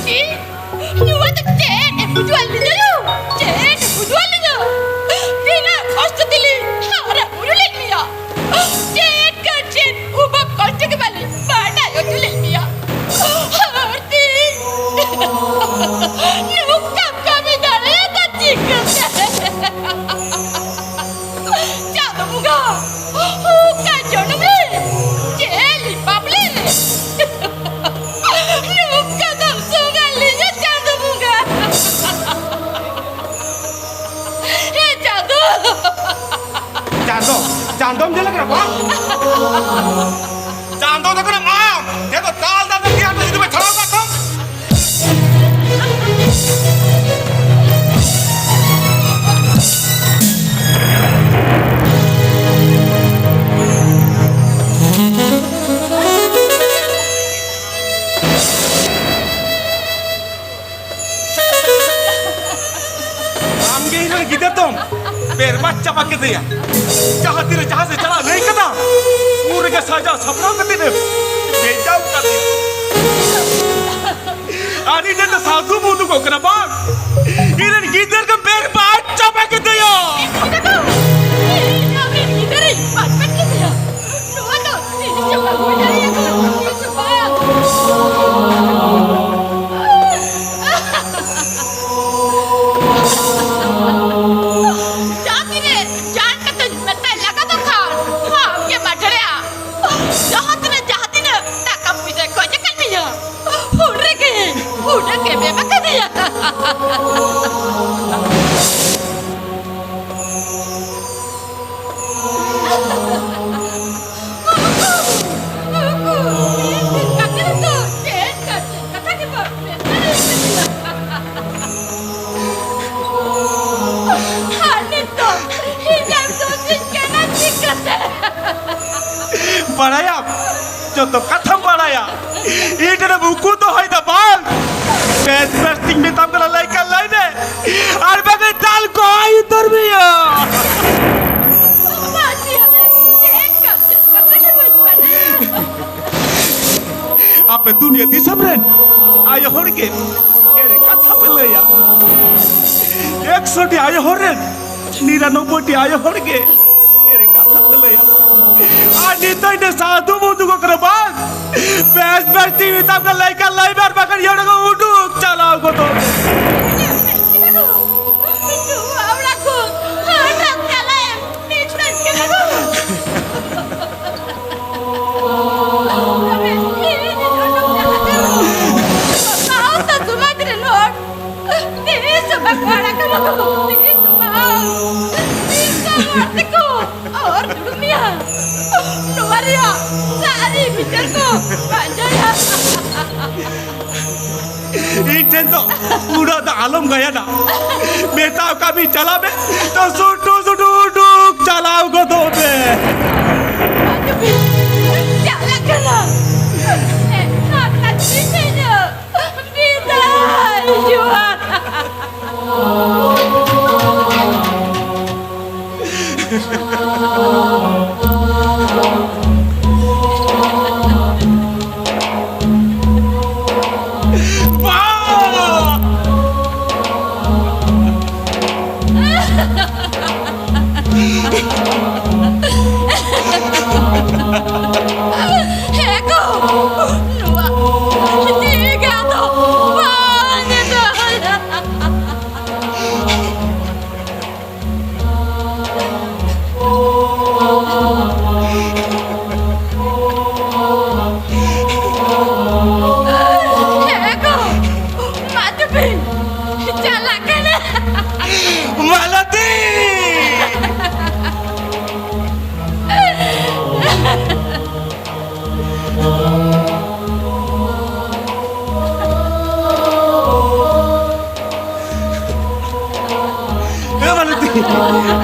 ᱱᱚᱣᱟ ᱫᱚ ᱪᱮᱫ ᱮ ᱵᱩᱡᱷᱟᱹᱣ ᱞᱤᱧᱟ ᱭᱳ? ᱪᱮᱫ ᱮ ᱵᱩᱡᱷᱟᱹᱣ ᱞᱤᱧᱟ? ᱛᱤᱱᱟᱹᱜ ᱠᱚᱥᱴᱚ ᱛᱮᱞᱤᱧ ᱦᱟᱨᱟ ᱵᱩᱨᱩ ᱞᱮᱫ ᱢᱮᱭᱟ᱾ ᱪᱮᱫ ᱠᱟᱨ ᱪᱮᱫ ᱩᱵᱟᱹ ᱠᱚᱥᱴᱚ ᱜᱮ ᱵᱟᱞᱤᱧ ᱵᱟᱰᱟᱭ ᱦᱚᱪᱚ ᱞᱮᱫ ᱢᱮᱭᱟ᱾ ᱤᱧ ᱨᱮᱱ ᱜᱤᱫᱟᱹᱨ ᱫᱚᱢ ᱵᱮᱨᱵᱟᱫ ᱪᱟᱵᱟ ᱠᱮᱫᱮᱭᱟ᱾ ᱡᱟᱦᱟᱸ ᱛᱤᱨᱮ ᱡᱟᱦᱟᱸ ᱥᱮᱫ ᱪᱟᱞᱟᱜ ᱞᱟᱹᱭ ᱠᱟᱫᱟ, ᱩᱱ ᱨᱮᱜᱮ ᱥᱟᱡᱟᱣ ᱥᱟᱯᱲᱟᱣ ᱠᱟᱛᱮ ᱮᱢ ᱵᱷᱮᱡᱟᱣ ᱠᱟᱫᱮᱭᱟ᱾ ᱟᱨ ᱤᱧ ᱴᱷᱮᱱ ᱫᱚ ᱥᱟᱹᱫᱷᱩᱢ ᱩᱫᱩᱜᱚᱜ ᱠᱟᱱᱟ ᱵᱟᱝ? ᱤᱧ ᱨᱮᱱ ᱜᱤᱫᱟᱹᱨ ᱫᱚᱢ ᱵᱮᱨᱵᱟᱫ ᱪᱟᱵᱟ ᱠᱮᱫᱮᱭᱟ᱾ ᱤᱧ ᱟᱢᱨᱮᱱ ᱜᱤᱫᱟᱹᱨᱤᱧ ᱵᱟᱹᱲᱯᱟᱹ ᱠᱮᱫᱮᱭᱟ᱾ ᱱᱚᱣᱟ ᱫᱚ ᱛᱤᱥ ᱦᱚᱸ ᱵᱟᱝ ᱦᱩᱭ ᱫᱟᱲᱮᱭᱟᱜᱼᱟ, ᱛᱤᱥ ᱦᱚᱸ ᱵᱟᱝ᱾ ᱡᱟᱦᱟᱸ ᱛᱤᱱᱟᱹᱜ ᱡᱟᱱ ᱠᱟᱛᱮ ᱢᱮᱛᱟᱭ ᱞᱟᱜᱟ ᱫᱚ ᱠᱷᱟᱱ, ᱟᱢ ᱜᱮ ᱵᱟᱰᱟᱭᱟ᱾ ᱡᱟᱦᱟᱸ ᱛᱤᱱᱟᱹᱜ, ᱡᱟᱦᱟᱸ ᱛᱤᱱᱟᱹᱜ ᱴᱟᱠᱟ ᱯᱩᱭᱥᱟᱹ ᱠᱷᱚᱡ ᱟᱠᱟᱫ ᱢᱮᱭᱟ, ᱩᱱ ᱨᱮᱜᱮ, ᱩᱱᱟᱹᱜ ᱜᱮ ᱮᱢ ᱟᱠᱟᱫᱮᱭᱟ᱾ ᱟᱨ ᱱᱤᱛᱚᱜ ᱤᱧᱮᱢ ᱫᱳᱥᱤᱧ ᱠᱟᱱᱟ ᱪᱤᱠᱟᱹᱛᱮ? ᱵᱟᱲᱟᱭᱟᱢ, ᱡᱚᱛᱚ ᱠᱟᱛᱷᱟᱢ ᱵᱟᱲᱟᱭᱟ᱾ ᱤᱧ ᱴᱷᱮᱱ ᱩᱠᱩ ᱫᱚᱦᱚᱭ ᱫᱟ ᱵᱟᱝ? ᱵᱮᱥ ᱵᱮᱥ ᱛᱤᱧ ᱢᱮᱛᱟᱢ ᱠᱟᱱᱟ, ᱞᱟᱹᱭ ᱠᱷᱟᱱ ᱞᱟᱹᱭ ᱢᱮ, ᱟᱨ ᱵᱟᱝᱠᱷᱟᱱ ᱫᱟᱞ ᱠᱚ ᱟᱭ ᱩᱛᱟᱹᱨ ᱢᱮᱭᱟ᱾ ᱵᱟᱹᱜᱤᱭᱟᱞᱮ, ᱪᱮᱫ ᱠᱟᱛᱮ ᱠᱟᱛᱷᱟ ᱜᱮ ᱵᱟᱹᱧ ᱵᱟᱰᱟᱭᱟ᱾ ᱟᱯᱮ ᱫᱩᱱᱤᱭᱟᱹ ᱫᱤᱥᱚᱢ ᱨᱮᱱ ᱟᱭᱳ ᱦᱚᱲ ᱜᱮ ᱮᱲᱮ ᱠᱟᱛᱷᱟ ᱯᱮ ᱞᱟᱹᱭᱟ᱾ ᱮᱠᱥᱚ ᱴᱤ ᱟᱭᱳ ᱦᱚᱲ ᱨᱮᱱ ᱱᱤᱨᱟᱱᱚᱵᱵᱳᱭ ᱴᱤ ᱟᱭᱳ ᱦᱚᱲ ᱜᱮ ᱮᱲᱮ ᱠᱟᱛᱷᱟ ᱯᱮ ᱞᱟᱹᱭᱟ᱾ ᱟᱨ ᱱᱤᱛᱚᱜ ᱤᱧ ᱴᱷᱮᱱ ᱥᱟᱹᱫᱷᱩᱢ ᱩᱫᱩᱜᱚᱜ ᱠᱟᱱᱟ ᱵᱟᱝ? ᱵᱮᱥ ᱵᱮᱥ ᱛᱤᱧ ᱢᱮᱛᱟᱢ ᱠᱟᱱᱟ, ᱞᱟᱹᱭ ᱠᱷᱟᱱ ᱞᱟᱹᱭ ᱢᱮ, ᱟᱨ ᱵᱟᱠᱷᱟᱱ ᱤᱭᱟᱹ ᱚᱸᱰᱮ ᱠᱷᱚᱱ ᱩᱰᱩᱠ ᱪᱟᱞᱟᱣ ᱜᱚᱫᱚᱜ ᱢᱮ᱾ ᱱᱚᱣᱟ ᱚᱲᱟᱜ ᱠᱷᱚᱱ ᱦᱟᱹᱴᱟᱹᱣ ᱪᱟᱞᱟᱜ ᱮᱢ ᱢᱮᱛᱟᱹᱧ ᱠᱟᱱᱟ ᱠᱚ᱾ ᱛᱚᱵᱮ ᱤᱧ ᱩᱰᱩᱠ ᱪᱟᱞᱟᱜ ᱠᱟᱱᱟ᱾ ᱥᱟᱶᱛᱟ ᱥᱚᱢᱟᱡᱽ ᱨᱮᱱ ᱦᱚᱲ ᱛᱤᱥ ᱦᱚᱸ ᱵᱟᱠᱚ ᱟᱲᱟᱜ ᱠᱟᱢᱟ ᱠᱚ᱾ ᱛᱤᱥ ᱦᱚᱸ ᱵᱟᱝ᱾ ᱛᱤᱥ ᱦᱚᱸ ᱵᱟᱝ ᱛᱮᱠᱚ ᱚᱨ ᱫᱩᱲᱩᱵ ᱢᱮᱭᱟ᱾ ᱱᱚᱣᱟ ᱨᱮᱭᱟᱜ ᱥᱟᱹᱨᱤ ᱵᱤᱪᱟᱹᱨ ᱠᱚ ᱯᱟᱸᱡᱟᱭᱟ᱾ ᱤᱧ ᱴᱷᱮᱱ ᱫᱚ ᱩᱱᱟᱹᱜ ᱫᱚ ᱟᱞᱚᱢ ᱜᱟᱭᱟᱱᱟ᱾ ᱢᱮᱛᱟᱣ ᱠᱟᱜ ᱢᱤᱧ ᱪᱟᱞᱟᱜ ᱢᱮ, ᱛᱚ ᱥᱩᱴᱩ ᱥᱩᱴᱩ ᱩᱰᱩᱠ ᱪᱟᱞᱟᱣ ᱜᱚᱫᱚᱜ ᱢᱮ᱾ ᱪᱟᱞᱟᱜ ᱠᱟᱱᱟ᱾ ᱮᱱᱠᱷᱟᱱ ᱱᱟᱥᱮ ᱧᱚᱜ ᱵᱤᱫᱟᱹᱭ ᱡᱚᱦᱟᱨ᱾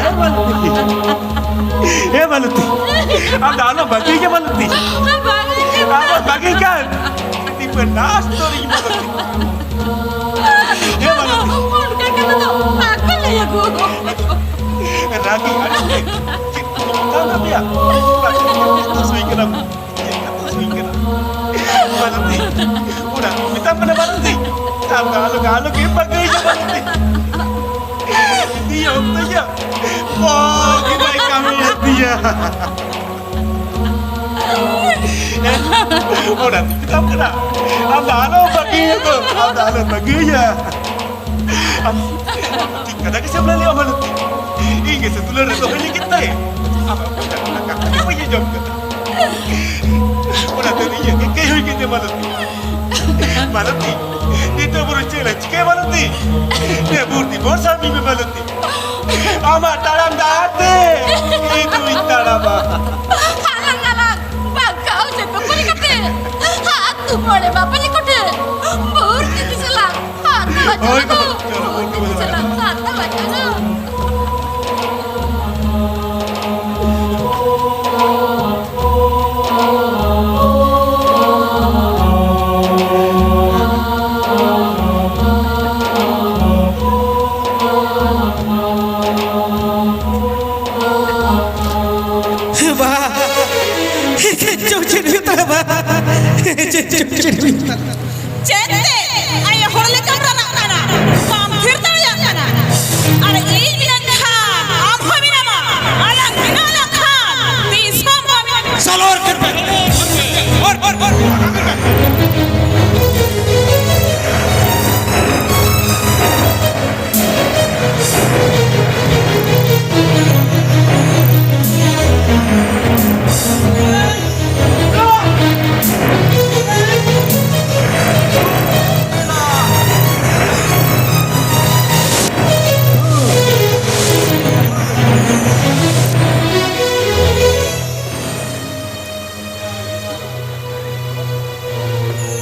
ᱦᱮᱸ, ᱢᱟᱞᱚᱛᱤ᱾ ᱦᱮᱸ, ᱢᱟᱞᱚᱛᱤ᱾ ᱟᱢ ᱫᱚ ᱟᱞᱚᱢ ᱵᱟᱹᱜᱤᱭᱟ, ᱢᱟᱞᱚᱛᱤ᱾ ᱟᱞᱚᱢ ᱵᱟᱹᱜᱤ ᱠᱷᱟᱱ᱾ ᱛᱤᱯᱟᱹ ᱱᱟᱥ ᱛᱚᱨᱤᱧ, ᱢᱟᱞᱚᱛᱤ᱾ ᱦᱮᱸ, ᱢᱟᱞᱚᱛᱤ᱾ ᱚᱱᱠᱟ ᱠᱟᱛᱷᱟ ᱫᱚ ᱵᱟᱠᱚ ᱞᱟᱹᱭᱟ ᱜᱚ᱾ ᱨᱟᱹᱜᱤ ᱟᱹᱲᱤᱥ ᱛᱮ ᱪᱮᱫ ᱠᱚ ᱢᱮᱛᱟᱣ ᱠᱟᱫᱮᱭᱟ? ᱚᱱᱟ ᱪᱮᱫ ᱠᱚ ᱥᱩᱭ ᱠᱟᱱᱟ? ᱪᱮᱫ ᱠᱚ ᱥᱩᱭ ᱠᱟᱱᱟ? ᱢᱟᱞᱚᱛᱤ, ᱚᱲᱟᱜ ᱢᱮᱛᱟᱢ ᱠᱟᱱᱟ, ᱢᱟᱞᱚᱛᱤ᱾ ᱟᱢ ᱫᱚ ᱟᱞᱚ, ᱟᱞᱚ ᱜᱮ ᱵᱟᱹᱜᱤᱭᱟ, ᱢᱟᱞᱚᱛᱤ᱾ ᱱᱤᱭᱟᱹ ᱚᱠᱛᱚ ᱭᱟ, ᱚᱠᱚᱭ ᱜᱮ ᱵᱟᱭ ᱠᱟᱹᱢᱤᱭᱮᱫ ᱛᱤᱧᱟ᱾ ᱚᱱᱟ ᱛᱮᱧ ᱢᱮᱛᱟᱢ ᱠᱟᱱᱟ, ᱟᱢ ᱫᱚ ᱟᱞᱚ ᱵᱟᱹᱜᱤᱭᱟ ᱜᱚ, ᱟᱢ ᱫᱚ ᱟᱞᱚ ᱵᱟᱹᱜᱤᱭᱟ᱾ ᱟᱢ ᱴᱷᱤᱠ ᱠᱟᱛᱷᱟ ᱜᱮᱥᱮᱢ ᱞᱟᱹᱭ ᱞᱮᱜᱼᱟ, ᱢᱟᱞᱚᱛᱤ᱾ ᱤᱧ ᱜᱮᱥᱮ ᱫᱩᱞᱟᱹᱲ ᱨᱮ ᱫᱚᱦᱚᱭ ᱞᱟᱹᱜᱤᱫ ᱛᱮ ᱟᱢᱟᱜ ᱢᱚᱪᱟ ᱠᱷᱚᱱᱟᱜ ᱠᱟᱛᱷᱟ ᱜᱮ ᱵᱟᱹᱧ ᱟᱸᱡᱚᱢ ᱠᱟᱫᱟ᱾ ᱚᱱᱟᱛᱮ ᱱᱤᱭᱟᱹ ᱜᱮ ᱠᱟᱹᱭ ᱦᱩᱭ ᱠᱮᱫ ᱛᱮ, ᱢᱟᱞᱚᱛᱤ᱾ ᱢᱟᱞᱚᱛᱤ, ᱱᱤᱛᱚᱜ ᱵᱚᱨᱚᱝ ᱪᱮᱫ ᱞᱮ ᱪᱤᱠᱟᱹᱭᱟ, ᱢᱟᱞᱚᱛᱤ? ᱫᱮᱵᱩᱨ ᱫᱤᱵᱚᱨ ᱥᱟᱢᱤ ᱢᱮ, ᱢᱟᱞᱚᱛᱤ᱾ ᱟᱢᱟᱜ ᱛᱟᱲᱟᱢ ᱰᱟᱦᱟᱨ ᱛᱮ ᱤᱧ ᱫᱩᱧ ᱛᱟᱲᱟᱢᱟ᱾ ᱦᱟᱞᱟᱝ ᱦᱟᱞᱟᱝ ᱵᱟᱝᱠᱷᱟᱣ ᱡᱚᱛᱚ ᱯᱚᱨᱤ ᱠᱟᱛᱮ ᱟᱹᱛᱩ ᱢᱚᱬᱮ ᱵᱟᱵᱟ ᱞᱮ ᱠᱚᱴᱷᱮ ᱵᱷᱳᱨ ᱛᱤ ᱥᱟᱞᱟᱜ ᱦᱟᱛᱟᱣ ᱦᱚᱪᱚ ᱦᱳᱭ, ᱫᱚ᱾ ᱦᱳᱭ, ᱦᱳᱭ, ᱵᱷᱳᱨ ᱛᱤ ᱦᱳᱭ᱾ ᱥᱟᱞᱟᱜ ᱦᱟᱛᱟᱣ ᱦᱚᱪᱚ ᱫᱚ᱾ ᱵᱟ, ᱪᱮᱫ ᱪᱚ ᱪᱮᱫ ᱦᱩᱭᱩᱜ ᱛᱟᱢᱟ ᱵᱟ? ᱪᱮᱫ ᱪᱚ ᱪᱮᱫ ᱦᱩᱭᱩᱜ ᱛᱟᱢᱟ? ᱪᱮᱫ ᱛᱮ ᱟᱭᱳ ᱦᱚᱲ ᱞᱮᱠᱟᱢ ᱨᱟᱱᱟᱜ ᱠᱟᱱᱟ? ᱵᱟᱢ ᱛᱷᱤᱨ ᱫᱟᱲᱮᱭᱟᱜ ᱠᱟᱱᱟ? ᱟᱨ ᱤᱧ ᱢᱮᱱᱠᱷᱟᱱ ᱟᱢ ᱦᱚᱸ ᱢᱮᱱᱟᱢᱟ, ᱟᱞᱟᱝ ᱢᱮᱱᱟᱜ ᱞᱟᱝ ᱠᱷᱟᱱ ᱛᱤᱥ ᱦᱚᱸ ᱵᱟᱢ ᱢᱮᱱᱟ᱾ ᱥᱟᱞᱚᱨ ᱠᱟᱛᱮ ᱚᱨ, ᱚᱨ, ᱚᱨ᱾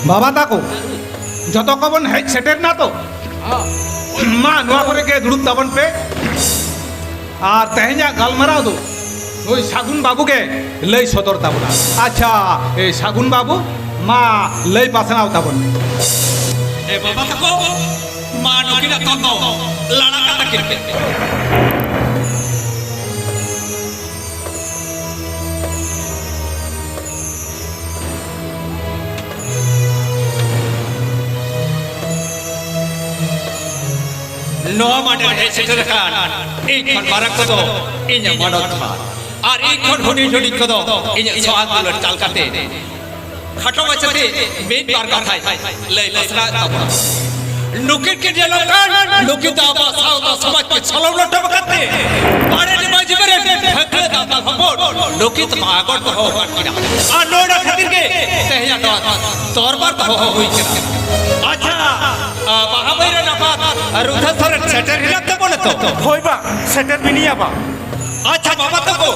ᱵᱟᱵᱟ ᱛᱟᱠᱚ, ᱡᱚᱛᱚ ᱠᱚᱵᱚᱱ ᱦᱮᱡ ᱥᱮᱴᱮᱨ ᱱᱟ ᱛᱚ? ᱢᱟ, ᱱᱚᱣᱟ ᱠᱚᱨᱮ ᱜᱮ ᱫᱩᱲᱩᱵ ᱛᱟᱵᱚᱱ ᱯᱮ᱾ ᱟᱨ ᱛᱮᱦᱮᱧᱟᱜ ᱜᱟᱞᱢᱟᱨᱟᱣ ᱫᱚ ᱱᱩᱭ ᱥᱟᱹᱜᱩᱱ ᱵᱟᱹᱵᱩ ᱜᱮ ᱞᱟᱹᱭ ᱥᱚᱫᱚᱨ ᱛᱟᱵᱚᱱᱟ᱾ ᱟᱪᱪᱷᱟ, ᱮ, ᱥᱟᱹᱜᱩᱱ ᱵᱟᱹᱵᱩ, ᱢᱟ ᱞᱟᱹᱭ ᱯᱟᱥᱱᱟᱣ ᱛᱟᱵᱚᱱ ᱢᱮ᱾ ᱮ ᱵᱟᱵᱟ ᱛᱟᱠᱚ, ᱢᱟ ᱱᱩᱠᱤᱱᱟᱜ ᱛᱚᱞ ᱫᱚ ᱞᱟᱲᱟ ᱠᱟᱛᱟ ᱠᱤᱱ ᱯᱮ᱾ ᱱᱚᱣᱟ ᱢᱟᱴᱷ ᱨᱮ ᱦᱮᱡ ᱥᱮᱴᱮᱨ ᱟᱠᱟᱱ ᱤᱧ ᱠᱷᱚᱱ ᱢᱟᱨᱟᱝ ᱠᱚᱫᱚ ᱤᱧᱟᱹᱜ ᱢᱟᱱᱚᱛ ᱵᱷᱟᱨ, ᱟᱨ ᱤᱧ ᱠᱷᱚᱱ ᱦᱩᱰᱤᱧ ᱦᱩᱰᱤᱧ ᱠᱚᱫᱚ ᱤᱧᱟᱹᱜ ᱥᱚᱦᱟᱜ ᱫᱩᱞᱟᱹᱲ ᱪᱟᱞ ᱠᱟᱛᱮ ᱠᱷᱟᱴᱚ ᱢᱟᱪᱷᱟᱛᱮ ᱢᱤᱫ ᱵᱟᱨ ᱠᱟᱛᱷᱟᱭ ᱞᱟᱹᱭ ᱯᱟᱥᱱᱟᱣ ᱛᱟᱵᱚᱱᱟ᱾ ᱱᱩᱠᱤᱱ ᱠᱤᱱ ᱧᱮᱞᱚᱜ ᱠᱟᱱ, ᱱᱩᱠᱤᱱ ᱫᱚ ᱟᱵᱚᱣᱟᱜ ᱥᱟᱶᱛᱟ ᱥᱚᱢᱟᱡᱽ ᱠᱤᱱ ᱥᱟᱞᱟᱣ ᱞᱚᱴᱚᱢ ᱟᱠᱟᱫ ᱛᱮ, ᱵᱟᱲᱮ ᱨᱮ ᱢᱟᱹᱡᱷᱤ ᱵᱟᱨᱮ ᱴᱷᱟᱹᱠᱨᱟᱹ ᱫᱟᱢᱵᱟᱞ ᱦᱚᱯᱚᱱ, ᱱᱩᱠᱤᱱ ᱫᱚᱠᱚ ᱟᱜᱚᱨ ᱫᱚᱦᱚ ᱟᱠᱟᱫ ᱠᱤᱱᱟ᱾ ᱟᱨ ᱱᱚᱰᱮ ᱠᱷᱟᱹᱛᱤᱨ ᱜᱮ ᱛᱮᱦᱮᱧᱟᱜ ᱱᱚᱣᱟ ᱫᱚᱨᱵᱟᱨ ᱫᱚᱦᱚ ᱦᱩᱭ ᱠᱟᱱᱟ᱾ ᱟᱪᱪᱷᱟ, ᱟ, ᱵᱟᱦᱟ ᱵᱷᱟᱹᱭᱨᱟᱹ ᱱᱟᱯᱟᱛ ᱨᱩᱫᱷᱟ ᱥᱚᱨᱮᱱ ᱥᱮᱴᱮᱨ ᱦᱮᱱᱟᱜ ᱛᱟᱵᱚᱱᱟ ᱛᱚ? ᱦᱳᱭ ᱵᱟ, ᱥᱮᱴᱮᱨ ᱢᱮᱱᱟᱭᱟ ᱵᱟ᱾ ᱟᱪᱪᱷᱟ ᱵᱟᱵᱟ ᱛᱟᱠᱚ,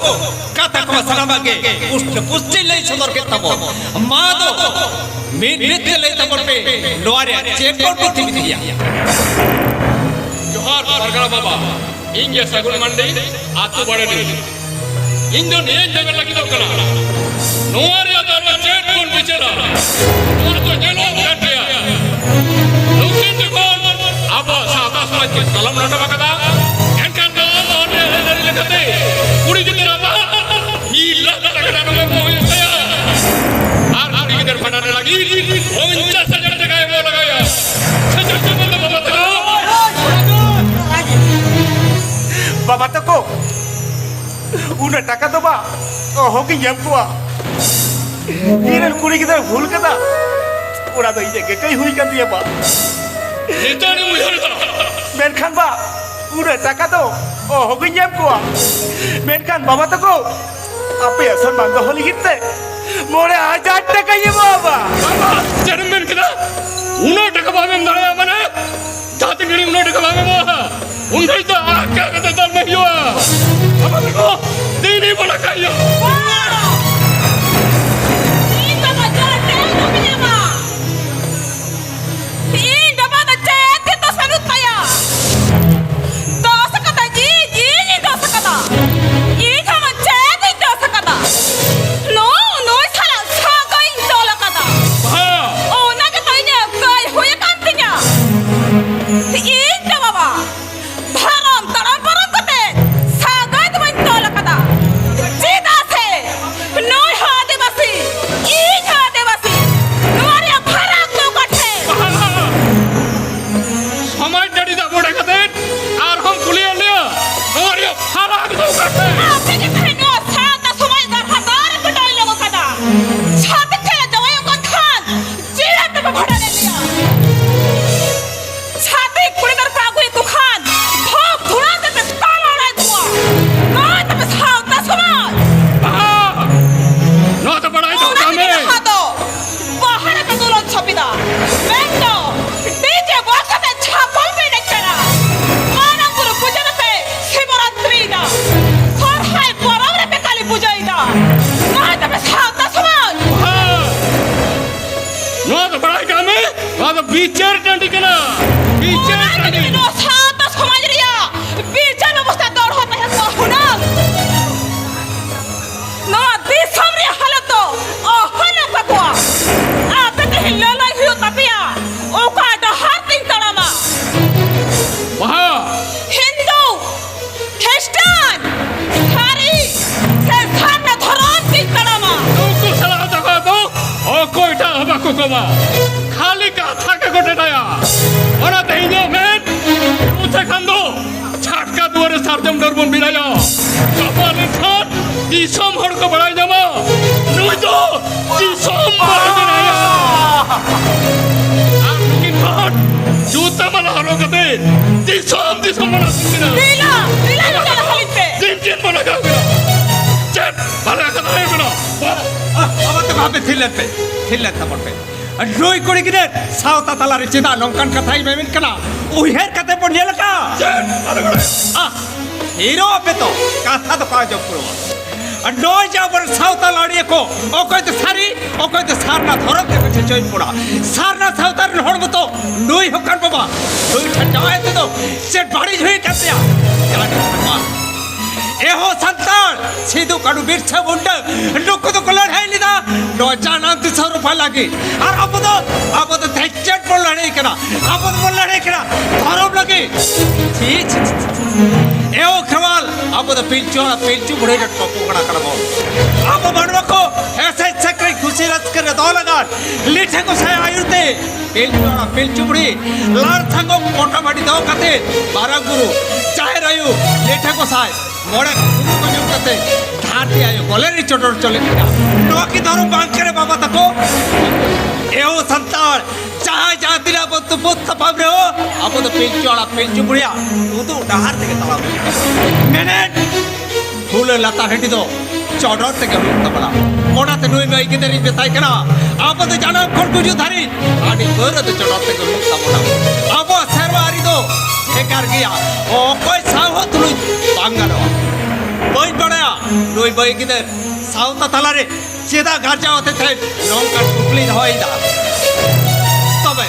ᱠᱟᱛᱷᱟ ᱠᱚ ᱥᱟᱱᱟᱢᱟᱜ ᱜᱮ ᱯᱩᱥᱴᱟᱹ ᱯᱩᱥᱴᱤ ᱞᱟᱹᱭ ᱥᱚᱫᱚᱨ ᱠᱮᱫ ᱛᱟᱵᱚᱱ᱾ ᱢᱟ ᱫᱚ ᱢᱤᱫ ᱢᱤᱫ ᱛᱮ ᱞᱟᱹᱭ ᱛᱟᱵᱚᱱ ᱯᱮ, ᱱᱚᱣᱟ ᱨᱮᱭᱟᱜ ᱪᱮᱫ ᱵᱚᱱ ᱵᱩᱫᱽᱫᱷᱤ ᱵᱤᱫᱽᱭᱟ? ᱡᱚᱦᱟᱨ ᱯᱟᱨᱜᱟᱱᱟ ᱵᱟᱵᱟ, ᱤᱧ ᱜᱮ ᱥᱟᱹᱜᱩᱱ ᱢᱟᱱᱰᱤ, ᱟᱹᱛᱩ ᱵᱟᱲᱮᱰᱤ᱾ ᱤᱧ ᱫᱚ ᱱᱤᱭᱟᱹᱧ ᱢᱮᱢᱮᱱ ᱞᱟᱹᱜᱤᱫᱚᱜ ᱠᱟᱱᱟ, ᱱᱚᱣᱟ ᱨᱮᱭᱟᱜ ᱫᱚ ᱟᱞᱮ ᱪᱮᱫ ᱵᱚᱱ ᱵᱤᱪᱟᱹᱨᱟ? ᱱᱚᱣᱟ ᱫᱚ ᱧᱮᱞᱚᱜ ᱠᱟᱱ ᱜᱮᱭᱟ᱾ ᱱᱩᱠᱤᱱ ᱡᱚᱠᱷᱚᱱ ᱟᱵᱚᱣᱟᱜ ᱥᱟᱶᱛᱟ ᱥᱚᱢᱟᱡᱽ ᱠᱤᱱ ᱛᱟᱞᱚᱢ ᱞᱚᱴᱚᱢ ᱟᱠᱟᱫᱟ, ᱮᱱᱠᱷᱟᱱ ᱱᱚᱣᱟ ᱫᱚ ᱟᱞᱮ ᱟᱹᱨᱤ ᱞᱮᱠᱟᱛᱮ ᱠᱩᱲᱤ ᱜᱤᱫᱽᱨᱟᱹ ᱟᱵᱚᱣᱟᱜ ᱢᱤᱫ ᱞᱟᱠᱷ ᱴᱟᱠᱟ ᱨᱮᱱᱟᱜ ᱮᱢᱚᱜ ᱦᱩᱭᱩᱜ ᱛᱟᱭᱟ᱾ ᱟᱨ ᱠᱩᱲᱤ ᱜᱤᱫᱽᱨᱟᱹ ᱵᱷᱟᱸᱰᱟᱱ ᱞᱟᱹᱜᱤᱫ ᱯᱚᱧᱪᱟᱥ ᱦᱟᱡᱟᱨ ᱴᱟᱠᱟ ᱮᱢᱚᱜ ᱞᱟᱜᱟᱣᱮᱭᱟ᱾ ᱥᱮ ᱪᱮᱫ ᱪᱚ ᱵᱟᱵᱟ ᱛᱟᱠᱚ? ᱵᱟᱵᱟ ᱛᱟᱠᱚ, ᱩᱱᱟᱹᱜ ᱴᱟᱠᱟ ᱫᱚ ᱵᱟ, ᱚᱦᱚᱜᱤᱧ ᱮᱢ ᱠᱚᱣᱟ᱾ ᱤᱧᱨᱮᱱ ᱠᱩᱲᱤ ᱜᱤᱫᱽᱨᱟᱹ ᱵᱷᱩᱞ ᱠᱟᱫᱟ, ᱚᱱᱟ ᱫᱚ ᱤᱧᱟᱹᱜ ᱜᱮ ᱠᱟᱹᱭ ᱦᱩᱭ ᱠᱟᱱ ᱛᱤᱧᱟᱹ ᱵᱟ᱾ ᱱᱤᱛᱚᱜ ᱤᱧ ᱩᱭᱦᱟᱹᱨ ᱮᱫᱟ᱾ ᱢᱮᱱᱠᱷᱟᱱ ᱵᱟ, ᱩᱱᱟᱹᱜ ᱴᱟᱠᱟ ᱫᱚ ᱚᱦᱚᱜᱤᱧ ᱮᱢ ᱠᱚᱣᱟ᱾ ᱢᱮᱱᱠᱷᱟᱱ ᱵᱟᱵᱟ ᱛᱟᱠᱚ, ᱟᱯᱮᱭᱟᱜ ᱥᱚᱱᱢᱟᱱ ᱫᱚᱦᱚ ᱞᱟᱹᱜᱤᱫ ᱛᱮ ᱢᱚᱬᱮ ᱦᱟᱡᱟᱨ ᱴᱟᱠᱟᱧ ᱮᱢᱚᱜᱼᱟ ᱵᱟ᱾ ᱵᱟᱵᱟ, ᱪᱮᱫ ᱮᱢ ᱢᱮᱱ ᱠᱮᱫᱟ? ᱩᱱᱟᱹᱜ ᱴᱟᱠᱟ ᱵᱟᱢ ᱮᱢ ᱫᱟᱲᱮᱭᱟᱜᱼᱟ ᱢᱟᱱᱮ? ᱡᱟᱦᱟᱸ ᱛᱤᱱ ᱜᱷᱟᱹᱲᱤᱡ ᱩᱱᱟᱹᱜ ᱴᱟᱠᱟ ᱵᱟᱢ ᱮᱢᱚᱜᱼᱟ, ᱩᱱ ᱜᱷᱟᱹᱲᱤᱡ ᱫᱚ ᱟᱠᱟ ᱠᱟᱛᱮ ᱫᱟᱞ ᱢᱮ ᱦᱩᱭᱩᱜᱼᱟ᱾ ᱵᱟᱵᱟ ᱛᱟᱠᱚ, ᱛᱤᱱ ᱨᱮ ᱵᱚᱞᱚ ᱠᱟᱜ ᱦᱩᱭᱩᱜᱼᱟ? ᱤᱧ ᱵᱟᱵᱟ ᱡᱟᱦᱟᱸ ᱴᱟᱭᱤᱢ ᱵᱟᱹᱧ ᱮᱢᱟ, ᱤᱧ ᱵᱟᱵᱟ ᱫᱚ ᱪᱮᱫ ᱜᱮ ᱫᱚᱥ ᱵᱟᱹᱱᱩᱜ ᱛᱟᱭᱟ᱾ ᱫᱚᱥ ᱠᱟᱫᱟ ᱡᱤ, ᱡᱤ ᱫᱚᱥ ᱤᱧ ᱫᱚ ᱵᱟᱵᱟ ᱫᱷᱚᱨᱚᱢ ᱛᱟᱲᱟᱢ ᱯᱟᱨᱚᱢ ᱠᱟᱛᱮ ᱥᱟᱹᱜᱟᱹᱭ ᱫᱚ ᱵᱟᱹᱧ ᱛᱚᱞ ᱟᱠᱟᱫᱟ᱾ ᱪᱮᱫᱟᱜ ᱥᱮ ᱱᱩᱭ ᱦᱚᱸ ᱟᱹᱫᱤᱵᱟᱹᱥᱤ, ᱤᱧ ᱦᱚᱸ ᱟᱹᱫᱤᱵᱟᱹᱥᱤ᱾ ᱱᱚᱣᱟ ᱨᱮᱭᱟᱜ ᱯᱷᱟᱨᱟᱠ ᱫᱚ ᱚᱠᱟ ᱴᱷᱮᱱ? ᱥᱚᱢᱟᱡᱽ ᱰᱟᱹᱰᱤ ᱫᱟᱜ ᱵᱚᱰᱮ ᱠᱟᱛᱮ ᱟᱨᱦᱚᱸ ᱠᱩᱞᱤᱭᱮᱫ ᱞᱮᱭᱟ, ᱱᱚᱣᱟ ᱨᱮᱭᱟᱜ ᱯᱷᱟᱨᱟᱠ ᱫᱚ ᱚᱠᱟ ᱴᱷᱮᱱ? ᱟᱯᱮ ᱜᱮ ᱛᱟᱦᱮᱸ ᱱᱚᱣᱟ ᱥᱟᱶᱛᱟ ᱥᱚᱢᱟᱡᱽ ᱫᱟᱨᱦᱟ ᱫᱟᱨ ᱯᱮ ᱰᱚᱭᱞᱚᱜ ᱟᱠᱟᱫᱟ᱾ ᱪᱷᱟᱹᱛᱤᱠ ᱠᱚ ᱡᱟᱶᱟᱭᱚᱜ ᱠᱟᱱ ᱠᱷᱟᱱ ᱪᱮᱫᱟᱜ ᱯᱮ ᱵᱷᱟᱰᱟᱱᱮᱫ ᱞᱮᱭᱟ? ᱪᱷᱟᱹᱛᱤᱠ ᱠᱩᱲᱤ ᱫᱚᱨ ᱯᱮ ᱟᱹᱜᱩᱭᱮᱫ ᱠᱚ ᱠᱷᱟᱱ ᱫᱷᱚᱯ ᱫᱷᱩᱲᱟᱹ ᱛᱮᱯᱮ ᱛᱟᱞ ᱟᱲᱟᱭᱮᱫ ᱠᱚᱣᱟ᱾ ᱱᱚᱣᱟ ᱛᱟᱯᱮ ᱥᱟᱶᱛᱟ ᱥᱚᱢᱟᱡᱽ᱾ ᱵᱟᱦᱟ! ᱱᱚᱣᱟ ᱫᱚ ᱵᱟᱲᱟᱭ ᱫᱚᱦᱚ ᱚᱱᱟ ᱠᱟᱜ ᱛᱮᱜᱮ ᱢᱮ᱾ ᱱᱟᱦᱟᱜ ᱫᱚ ᱵᱟᱦᱟ ᱨᱮᱯᱮ ᱫᱩᱞᱟᱹᱲ ᱪᱷᱟᱹᱯᱤᱫᱟ᱾ ᱢᱮᱱᱫᱚ ᱰᱤᱡᱮ ᱵᱚᱠᱥ ᱟᱛᱮ ᱪᱷᱟᱯᱚᱞ ᱯᱮ ᱮᱱᱮᱡ ᱠᱟᱱᱟ᱾ ᱢᱟᱨᱟᱝ ᱵᱩᱨᱩ ᱯᱩᱡᱟᱹ ᱨᱮᱯᱮ ᱥᱤᱵᱚᱨᱟᱛᱨᱤᱭᱮᱫᱟ᱾ ᱥᱚᱨᱦᱟᱭ ᱯᱚᱨᱚᱵᱽ ᱨᱮᱯᱮ ᱠᱟᱹᱞᱤ ᱯᱩᱡᱟᱹᱭᱮᱫᱟ᱾ ᱱᱚᱣᱟ ᱛᱟᱯᱮ ᱥᱟᱶᱛᱟ ᱥᱚᱢᱟᱡᱽ᱾ ᱵᱟᱦᱟ! ᱱᱚᱣᱟ ᱫᱚ ᱵᱟᱲᱟᱭ ᱠᱟᱜ ᱢᱮ, ᱱᱚᱣᱟ ᱫᱚ ᱵᱤᱪᱟᱹᱨ ᱴᱟᱺᱰᱤ ᱠᱟᱱᱟ᱾ ᱵᱤᱪᱟᱹᱨ ᱚᱱᱟ ᱴᱟᱺᱰᱤ᱾ ᱞᱟᱹᱜᱤᱫ ᱱᱚᱣᱟ ᱥᱟᱶᱛᱟ ᱥᱚᱢᱟᱡᱽ ᱨᱮᱭᱟᱜ ᱵᱤᱪᱟᱹᱨ ᱵᱮᱵᱚᱥᱛᱷᱟ ᱫᱚᱲᱦᱚ ᱛᱟᱦᱮᱸ ᱠᱚᱜᱼᱟ ᱦᱩᱱᱟᱹᱝ᱾ ᱱᱚᱣᱟ ᱫᱤᱥᱚᱢ ᱨᱮᱭᱟᱜ ᱦᱟᱞᱚᱛ ᱫᱚ ᱚᱦᱚ ᱱᱚᱝᱠᱟ ᱠᱚᱜᱼᱟ᱾ ᱟᱯᱮ ᱛᱮᱦᱮᱧ ᱞᱟᱹᱞᱟᱹᱭ ᱦᱩᱭᱩᱜ ᱛᱟᱯᱮᱭᱟ, ᱚᱠᱟ ᱰᱟᱦᱟᱨ ᱛᱤᱧ ᱛᱟᱲᱟᱢᱟ᱾ ᱵᱟᱦᱟ᱾ ᱦᱤᱱᱫᱩ, ᱠᱷᱨᱤᱥᱴᱟᱱ, ᱥᱟᱹᱨᱤ ᱥᱮ ᱥᱟᱨᱱᱟ ᱫᱷᱚᱨᱚᱢ ᱛᱤᱧ ᱛᱟᱲᱟᱢᱟ᱾ ᱱᱩᱠᱩ ᱥᱟᱞᱟᱜ ᱫᱚ ᱚᱠᱚᱭ ᱮᱴᱟᱜ ᱦᱚᱸ ᱵᱟᱠᱚ ᱠᱚᱢᱟ᱾ ᱠᱷᱟᱹᱞᱤ ᱠᱟᱛᱷᱟ ᱜᱮᱠᱚ ᱰᱮᱰᱟᱭᱟ᱾ ᱚᱱᱟᱛᱮ ᱤᱧ ᱫᱚ ᱢᱮᱱ, ᱱᱚᱛᱮ ᱠᱷᱟᱱ ᱫᱚ ᱪᱷᱟᱴᱠᱟ ᱫᱩᱣᱟᱹᱨ ᱨᱮ ᱥᱟᱨᱡᱚᱢ ᱰᱟᱹᱨ ᱵᱚᱱ ᱵᱮᱱᱟᱭᱟ᱾ ᱜᱟᱯᱟ ᱞᱮᱱᱠᱷᱟᱱ ᱫᱤᱥᱚᱢ ᱦᱚᱲ ᱠᱚ ᱵᱟᱲᱟᱭ ᱧᱟᱢᱟ, ᱱᱩᱭ ᱫᱚ ᱫᱤᱥᱚᱢ ᱵᱟᱭ ᱵᱮᱱᱟᱭᱟ᱾ ᱟᱨ ᱱᱩᱠᱤᱱ ᱦᱚᱲ ᱡᱩᱛᱟᱹ ᱢᱟᱞᱟ ᱦᱚᱨᱚᱜ ᱠᱟᱛᱮ ᱫᱤᱥᱚᱢ ᱫᱤᱥᱚᱢ ᱵᱚᱱ ᱟᱹᱪᱩᱨ ᱠᱤᱱᱟ᱾ ᱫᱮᱞᱟ, ᱫᱮᱞᱟ, ᱫᱮᱞᱟ, ᱦᱟᱹᱞᱤᱧ ᱯᱮ᱾ ᱫᱤᱱ ᱫᱤᱱ ᱵᱚᱱ ᱞᱟᱜᱟᱣ ᱠᱤᱱᱟ᱾ ᱪᱮᱫ ᱵᱟᱞᱮ ᱠᱟᱛᱷᱟ ᱦᱩᱭᱩᱜ ᱠᱟᱱᱟ? ᱵᱟᱵᱟ ᱛᱮ ᱵᱟᱯᱮ ᱛᱷᱤᱨ ᱞᱮᱱ ᱯᱮ, ᱛᱷᱤᱨ ᱞᱮᱱ ᱛᱟᱵᱚᱱ ᱯᱮ᱾ ᱱᱩᱭ ᱠᱩᱲᱤ ᱜᱤᱫᱟᱹᱨ ᱥᱟᱶᱛᱟ ᱛᱟᱞᱟᱨᱮ ᱪᱮᱫᱟᱜ ᱱᱚᱝᱠᱟᱱ ᱠᱟᱛᱷᱟᱭ ᱢᱮᱢᱮᱱ ᱠᱟᱱᱟ? ᱩᱭᱦᱟᱹᱨ ᱠᱟᱛᱮ ᱵᱚᱱ ᱧᱮᱞ ᱟᱠᱟᱫ᱾ ᱪᱮᱫ? ᱟᱞᱚ ᱵᱟᱲᱟᱭ᱾ ᱟᱦ, ᱦᱤᱨᱳ ᱟᱯᱮ ᱛᱚ ᱠᱟᱛᱷᱟ ᱫᱚ ᱵᱟᱭ ᱟᱸᱡᱚᱢ ᱯᱩᱨᱟᱹᱣᱟ᱾ ᱟᱨ ᱱᱚᱜᱼᱚᱭ ᱡᱮ ᱟᱵᱚᱨᱮᱱ ᱥᱟᱶᱛᱟ ᱞᱟᱹᱲᱤᱭᱟᱹ ᱠᱚ, ᱚᱠᱚᱭ ᱫᱚ ᱥᱟᱹᱨᱤ, ᱚᱠᱚᱭ ᱫᱚ ᱥᱟᱨᱱᱟ ᱫᱷᱚᱨᱚᱢ ᱛᱮ ᱯᱤᱪᱷᱟᱹ ᱪᱚᱭ ᱯᱚᱲᱟ᱾ ᱥᱟᱨᱱᱟ ᱥᱟᱶᱛᱟ ᱨᱮᱱ ᱦᱚᱲ ᱢᱚᱛᱚ ᱱᱩᱭ ᱦᱚᱸ ᱠᱟᱱ ᱵᱟᱵᱟ, ᱱᱩᱭ ᱴᱷᱮᱱ ᱡᱟᱶᱟᱭ ᱛᱮᱫᱚ ᱪᱮᱫ ᱵᱟᱹᱲᱤᱡ ᱦᱩᱭ ᱟᱠᱟᱱ ᱛᱟᱭᱟ? ᱡᱟᱦᱟᱸ ᱴᱷᱮᱱ ᱵᱟᱝ᱾ ᱮᱦᱚ ᱥᱟᱱᱛᱟᱲ, ᱥᱤᱫᱩ ᱠᱟᱹᱱᱩ ᱵᱤᱨᱥᱟ ᱢᱩᱱᱰᱟ, ᱱᱩᱠᱩ ᱫᱚᱠᱚ ᱞᱟᱹᱲᱦᱟᱹᱭ ᱞᱮᱫᱟ ᱱᱚᱣᱟ ᱡᱟᱱᱟᱢ ᱫᱤᱥᱚᱢ ᱨᱚᱯᱷᱟ ᱞᱟᱹᱜᱤᱫ᱾ ᱟᱨ ᱟᱵᱚ ᱫᱚ, ᱟᱵᱚ ᱫᱚ ᱛᱮᱦᱮᱧ ᱪᱮᱫ ᱵᱚᱱ ᱞᱟᱹᱲᱦᱟᱹᱭ ᱠᱟᱱᱟ? ᱟᱵᱚ ᱫᱚᱵᱚᱱ ᱞᱟᱹᱲᱦᱟᱹᱭ ᱠᱟᱱᱟ ᱫᱷᱚᱨᱚᱢ ᱞᱟᱹᱜᱤᱫ᱾ ᱪᱷᱤ, ᱪᱷᱤ, ᱪᱷᱤ, ᱪᱷᱤ᱾ ᱮᱦᱚ ᱠᱷᱮᱨᱣᱟᱞ, ᱟᱵᱚ ᱫᱚ ᱯᱤᱞᱪᱩ ᱦᱟᱲᱟᱢ ᱯᱤᱞᱪᱩ ᱵᱩᱲᱦᱤ ᱨᱮᱱ ᱯᱚᱯᱚ ᱠᱟᱱᱟ ᱠᱟᱱᱟ ᱵᱚᱱ᱾ ᱟᱵᱚ ᱢᱟᱱᱣᱟ ᱠᱚ ᱦᱮᱸᱥᱮᱡ ᱥᱮᱠᱨᱮᱡ ᱠᱩᱥᱤ ᱨᱟᱹᱥᱠᱟᱹ ᱨᱮ ᱫᱚᱦᱚ ᱞᱟᱜᱟᱫ ᱞᱤᱴᱷᱟᱹ ᱜᱚᱸᱥᱟᱭ ᱟᱹᱭᱩᱨ ᱛᱮ ᱯᱤᱞᱪᱩ ᱦᱟᱲᱟᱢ ᱯᱤᱞᱪᱩ ᱵᱩᱲᱦᱤ ᱞᱟᱲ ᱥᱟᱸᱜᱚ ᱠᱚᱴᱟᱵᱟᱹᱰᱤ ᱫᱚᱦᱚ ᱠᱟᱛᱮ ᱢᱟᱨᱟᱝ ᱵᱩᱨᱩ, ᱡᱟᱦᱮᱨ ᱟᱭᱳ, ᱞᱤᱴᱷᱟᱹ ᱜᱚᱸᱥᱟᱭ, ᱢᱚᱬᱮ ᱠᱚ ᱧᱩᱢ ᱠᱟᱛᱮ ᱫᱷᱟᱹᱨᱛᱤ ᱟᱭᱳ ᱠᱚᱞᱮ ᱨᱮ ᱪᱚᱰᱚᱨ ᱪᱚᱞᱮ ᱠᱟᱱᱟ᱾ ᱱᱚᱣᱟ ᱠᱤ ᱫᱷᱚᱨᱚᱢ ᱵᱟᱝ ᱠᱟᱱᱟ ᱵᱟᱵᱟ ᱛᱟᱠᱚ? ᱮᱦᱚ ᱥᱟᱱᱛᱟᱲ, ᱡᱟᱦᱟᱸᱭ ᱡᱟᱦᱟᱸ ᱛᱤᱱᱟᱹᱜ ᱵᱚᱱ ᱛᱩᱯᱩᱫ ᱛᱟᱯᱟᱢ ᱨᱮᱦᱚᱸ, ᱟᱵᱚ ᱫᱚ ᱯᱤᱞᱪᱩ ᱦᱟᱲᱟᱢ ᱯᱤᱞᱪᱩ ᱵᱩᱲᱦᱤᱭᱟᱜ ᱩᱫᱩᱜ ᱰᱟᱦᱟᱨ ᱛᱮᱜᱮ ᱛᱟᱲᱟᱢ ᱦᱩᱭᱩᱜ ᱛᱟᱵᱚᱱᱟ᱾ ᱢᱮᱱᱮᱫ ᱯᱷᱩᱞᱟᱹ ᱞᱟᱛᱟᱨ ᱦᱟᱺᱰᱤ ᱫᱚ ᱪᱚᱰᱚᱨ ᱛᱮᱜᱮ ᱦᱩᱭᱩᱜ ᱛᱟᱵᱚᱱᱟ᱾ ᱚᱱᱟᱛᱮ ᱱᱩᱭ ᱢᱟᱹᱭ ᱜᱤᱫᱟᱹᱨᱤᱧ ᱢᱮᱛᱟᱭ ᱠᱟᱱᱟ, ᱟᱵᱚ ᱫᱚ ᱡᱟᱱᱟᱢ ᱠᱷᱚᱱ ᱜᱩᱡᱩᱜ ᱫᱷᱟᱹᱨᱤᱡ ᱦᱟᱺᱰᱤ ᱯᱟᱹᱣᱨᱟᱹ ᱫᱚ ᱪᱚᱰᱚᱨ ᱛᱮᱜᱮ ᱦᱩᱭᱩᱜ ᱛᱟᱵᱚᱱᱟ᱾ ᱟᱵᱚᱣᱟᱜ ᱥᱮᱨᱣᱟ ᱟᱹᱨᱤ ᱫᱚ ᱵᱷᱮᱜᱟᱨ ᱜᱮᱭᱟ, ᱚᱠᱚᱭ ᱥᱟᱶ ᱦᱚᱸ ᱛᱩᱞᱩᱡ ᱵᱟᱝ ᱜᱟᱱᱚᱜᱼᱟ᱾ ᱵᱟᱹᱧ ᱵᱟᱲᱟᱭᱟ ᱱᱩᱭ ᱢᱟᱹᱭ ᱜᱤᱫᱟᱹᱨ ᱥᱟᱶᱛᱟ ᱛᱟᱞᱟᱨᱮ ᱪᱮᱫᱟᱜ ᱜᱟᱨᱡᱟᱣ ᱟᱛᱮ ᱛᱮ ᱱᱚᱝᱠᱟᱱ ᱠᱩᱠᱞᱤ ᱫᱚᱦᱚᱭᱮᱫᱟ? ᱛᱚᱵᱮ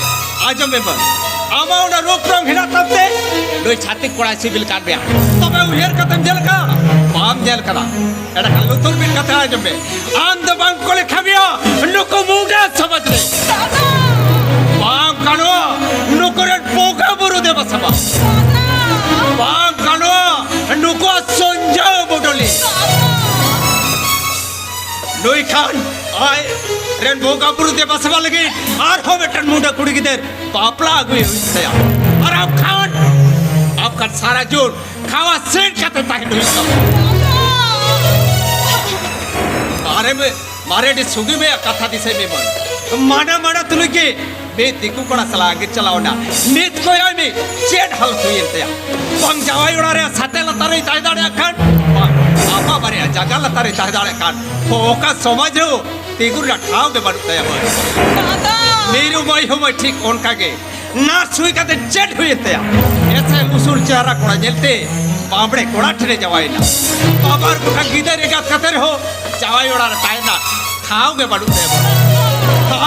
ᱟᱸᱡᱚᱢ ᱢᱮ ᱢᱟᱹᱭ, ᱟᱢᱟᱜ ᱚᱱᱟ ᱨᱩᱯ ᱨᱚᱝ ᱦᱮᱱᱟᱜ ᱛᱟᱢ ᱛᱮ ᱱᱩᱭ ᱪᱷᱟᱹᱛᱤᱠ ᱠᱚᱲᱟᱭ ᱥᱤᱵᱤᱞ ᱠᱟᱱ ᱢᱮᱭᱟ᱾ ᱛᱚᱵᱮ ᱩᱭᱦᱟᱹᱨ ᱠᱟᱛᱮᱢ ᱧᱮᱞ ᱠᱟᱜᱼᱟ? ᱵᱟᱢ ᱧᱮᱞ ᱠᱟᱫᱟ᱾ ᱮᱸᱰᱮᱠᱷᱟᱱ ᱞᱩᱛᱩᱨ ᱵᱤᱫ ᱠᱟᱛᱮ ᱟᱸᱡᱚᱢ ᱢᱮ, ᱟᱢ ᱫᱚ ᱵᱟᱝ ᱠᱚ ᱞᱮᱠᱷᱟ ᱢᱮᱭᱟ ᱱᱩᱠᱩ ᱢᱩᱰᱟ ᱥᱚᱢᱟᱡᱽ ᱨᱮ᱾ ᱵᱟᱝ ᱜᱟᱱᱚᱜᱼᱟ ᱱᱩᱠᱩ ᱨᱮᱱ ᱵᱚᱸᱜᱟ ᱵᱩᱨᱩ ᱫᱮᱵᱟ ᱥᱮᱵᱟ᱾ ᱵᱟᱝ ᱜᱟᱱᱚᱜᱼᱟ ᱱᱩᱠᱩᱣᱟᱜ ᱥᱚᱧᱡᱚᱭ ᱢᱚᱰᱚᱞᱤ᱾ ᱱᱩᱭ ᱠᱷᱟᱱ ᱟᱡ ᱨᱮᱱ ᱵᱚᱸᱜᱟ ᱵᱩᱨᱩ ᱫᱮᱵᱟ ᱥᱮᱵᱟ ᱞᱟᱹᱜᱤᱫ ᱟᱨᱦᱚᱸ ᱢᱤᱫᱴᱮᱱ ᱢᱩᱰᱟᱹ ᱠᱩᱲᱤ ᱜᱤᱫᱟᱹᱨ ᱵᱟᱯᱞᱟ ᱟᱹᱜᱩᱭ ᱦᱩᱭᱩᱜ ᱛᱟᱭᱟ᱾ ᱟᱨ ᱟᱢ ᱠᱷᱟᱱ, ᱟᱢ ᱠᱷᱟᱱ ᱥᱟᱨᱟ ᱡᱩᱱ ᱠᱷᱟᱣᱟ ᱥᱮᱱ ᱠᱟᱛᱮ ᱛᱟᱦᱮᱱ ᱦᱩᱭᱩᱜ ᱛᱟᱢᱟ᱾ ᱟᱨᱮ ᱢᱮ, ᱢᱟᱨᱮ ᱟᱹᱰᱤ ᱥᱩᱜᱤ ᱢᱮᱭᱟ ᱠᱟᱛᱷᱟ ᱫᱤᱥᱟᱹᱭ ᱢᱮ ᱢᱟᱹᱭ᱾ ᱢᱟᱱᱟ ᱢᱟᱱᱟ ᱛᱩᱞᱩᱡ ᱜᱮ ᱢᱤᱫ ᱫᱤᱠᱩ ᱠᱚᱲᱟ ᱥᱟᱞᱟᱜ ᱟᱸᱜᱤᱨ ᱪᱟᱞᱟᱣ ᱮᱱᱟ᱾ ᱱᱤᱛ ᱠᱚᱭᱚᱜ ᱢᱮ, ᱪᱮᱫ ᱦᱟᱞᱚᱛ ᱦᱩᱭᱮᱱ ᱛᱟᱭᱟ᱾ ᱵᱟᱝ ᱡᱟᱶᱟᱭ ᱚᱲᱟᱜ ᱨᱮ ᱥᱟᱛᱮ ᱞᱟᱛᱟᱨ ᱨᱮᱭ ᱛᱟᱦᱮᱸ ᱫᱟᱲᱮᱭᱟᱜ ᱠᱷᱟᱱ, ᱵᱟᱝ ᱟᱯᱟ ᱵᱟᱨᱮᱭᱟ ᱡᱟᱸᱜᱟ ᱞᱟᱛᱟᱨ ᱨᱮᱭ ᱛᱟᱦᱮᱸ ᱫᱟᱲᱮᱭᱟᱜ ᱠᱷᱟᱱ, ᱚᱠᱟ ᱥᱚᱢᱟᱡᱽ ᱨᱮᱦᱚᱸ ᱛᱤᱸᱜᱩ ᱨᱮᱱᱟᱜ ᱴᱷᱟᱶ ᱜᱮ ᱵᱟᱹᱱᱩᱜ ᱛᱟᱭᱟ ᱢᱟᱹᱭ᱾ ᱫᱟᱫᱟ! ᱢᱤᱨᱩ ᱢᱟᱹᱭ ᱦᱚᱸ ᱢᱟᱹᱭ ᱴᱷᱤᱠ ᱚᱱᱠᱟ ᱜᱮ᱾ ᱱᱟᱨᱥ ᱦᱩᱭ ᱠᱟᱛᱮ ᱪᱮᱫ ᱦᱩᱭᱮᱱ ᱛᱟᱭᱟ? ᱮᱥᱮᱞ ᱩᱥᱩᱞ ᱪᱮᱦᱨᱟ ᱠᱚᱲᱟ ᱧᱮᱞᱛᱮ ᱵᱟᱢᱲᱮ ᱠᱚᱲᱟ ᱴᱷᱮᱱᱮ ᱡᱟᱶᱟᱭᱮᱱᱟ᱾ ᱵᱟᱵᱟ ᱟᱨ ᱜᱚᱴᱟ ᱜᱤᱫᱟᱹᱨ ᱮᱸᱜᱟᱛ ᱠᱟᱛᱮ ᱨᱮᱦᱚᱸ ᱡᱟᱶᱟᱭ ᱚᱲᱟᱜ ᱨᱮ ᱛᱟᱦᱮᱱᱟ ᱴᱷᱟᱶ ᱜᱮ ᱵᱟᱹᱱᱩᱜ ᱛᱟᱭᱟ᱾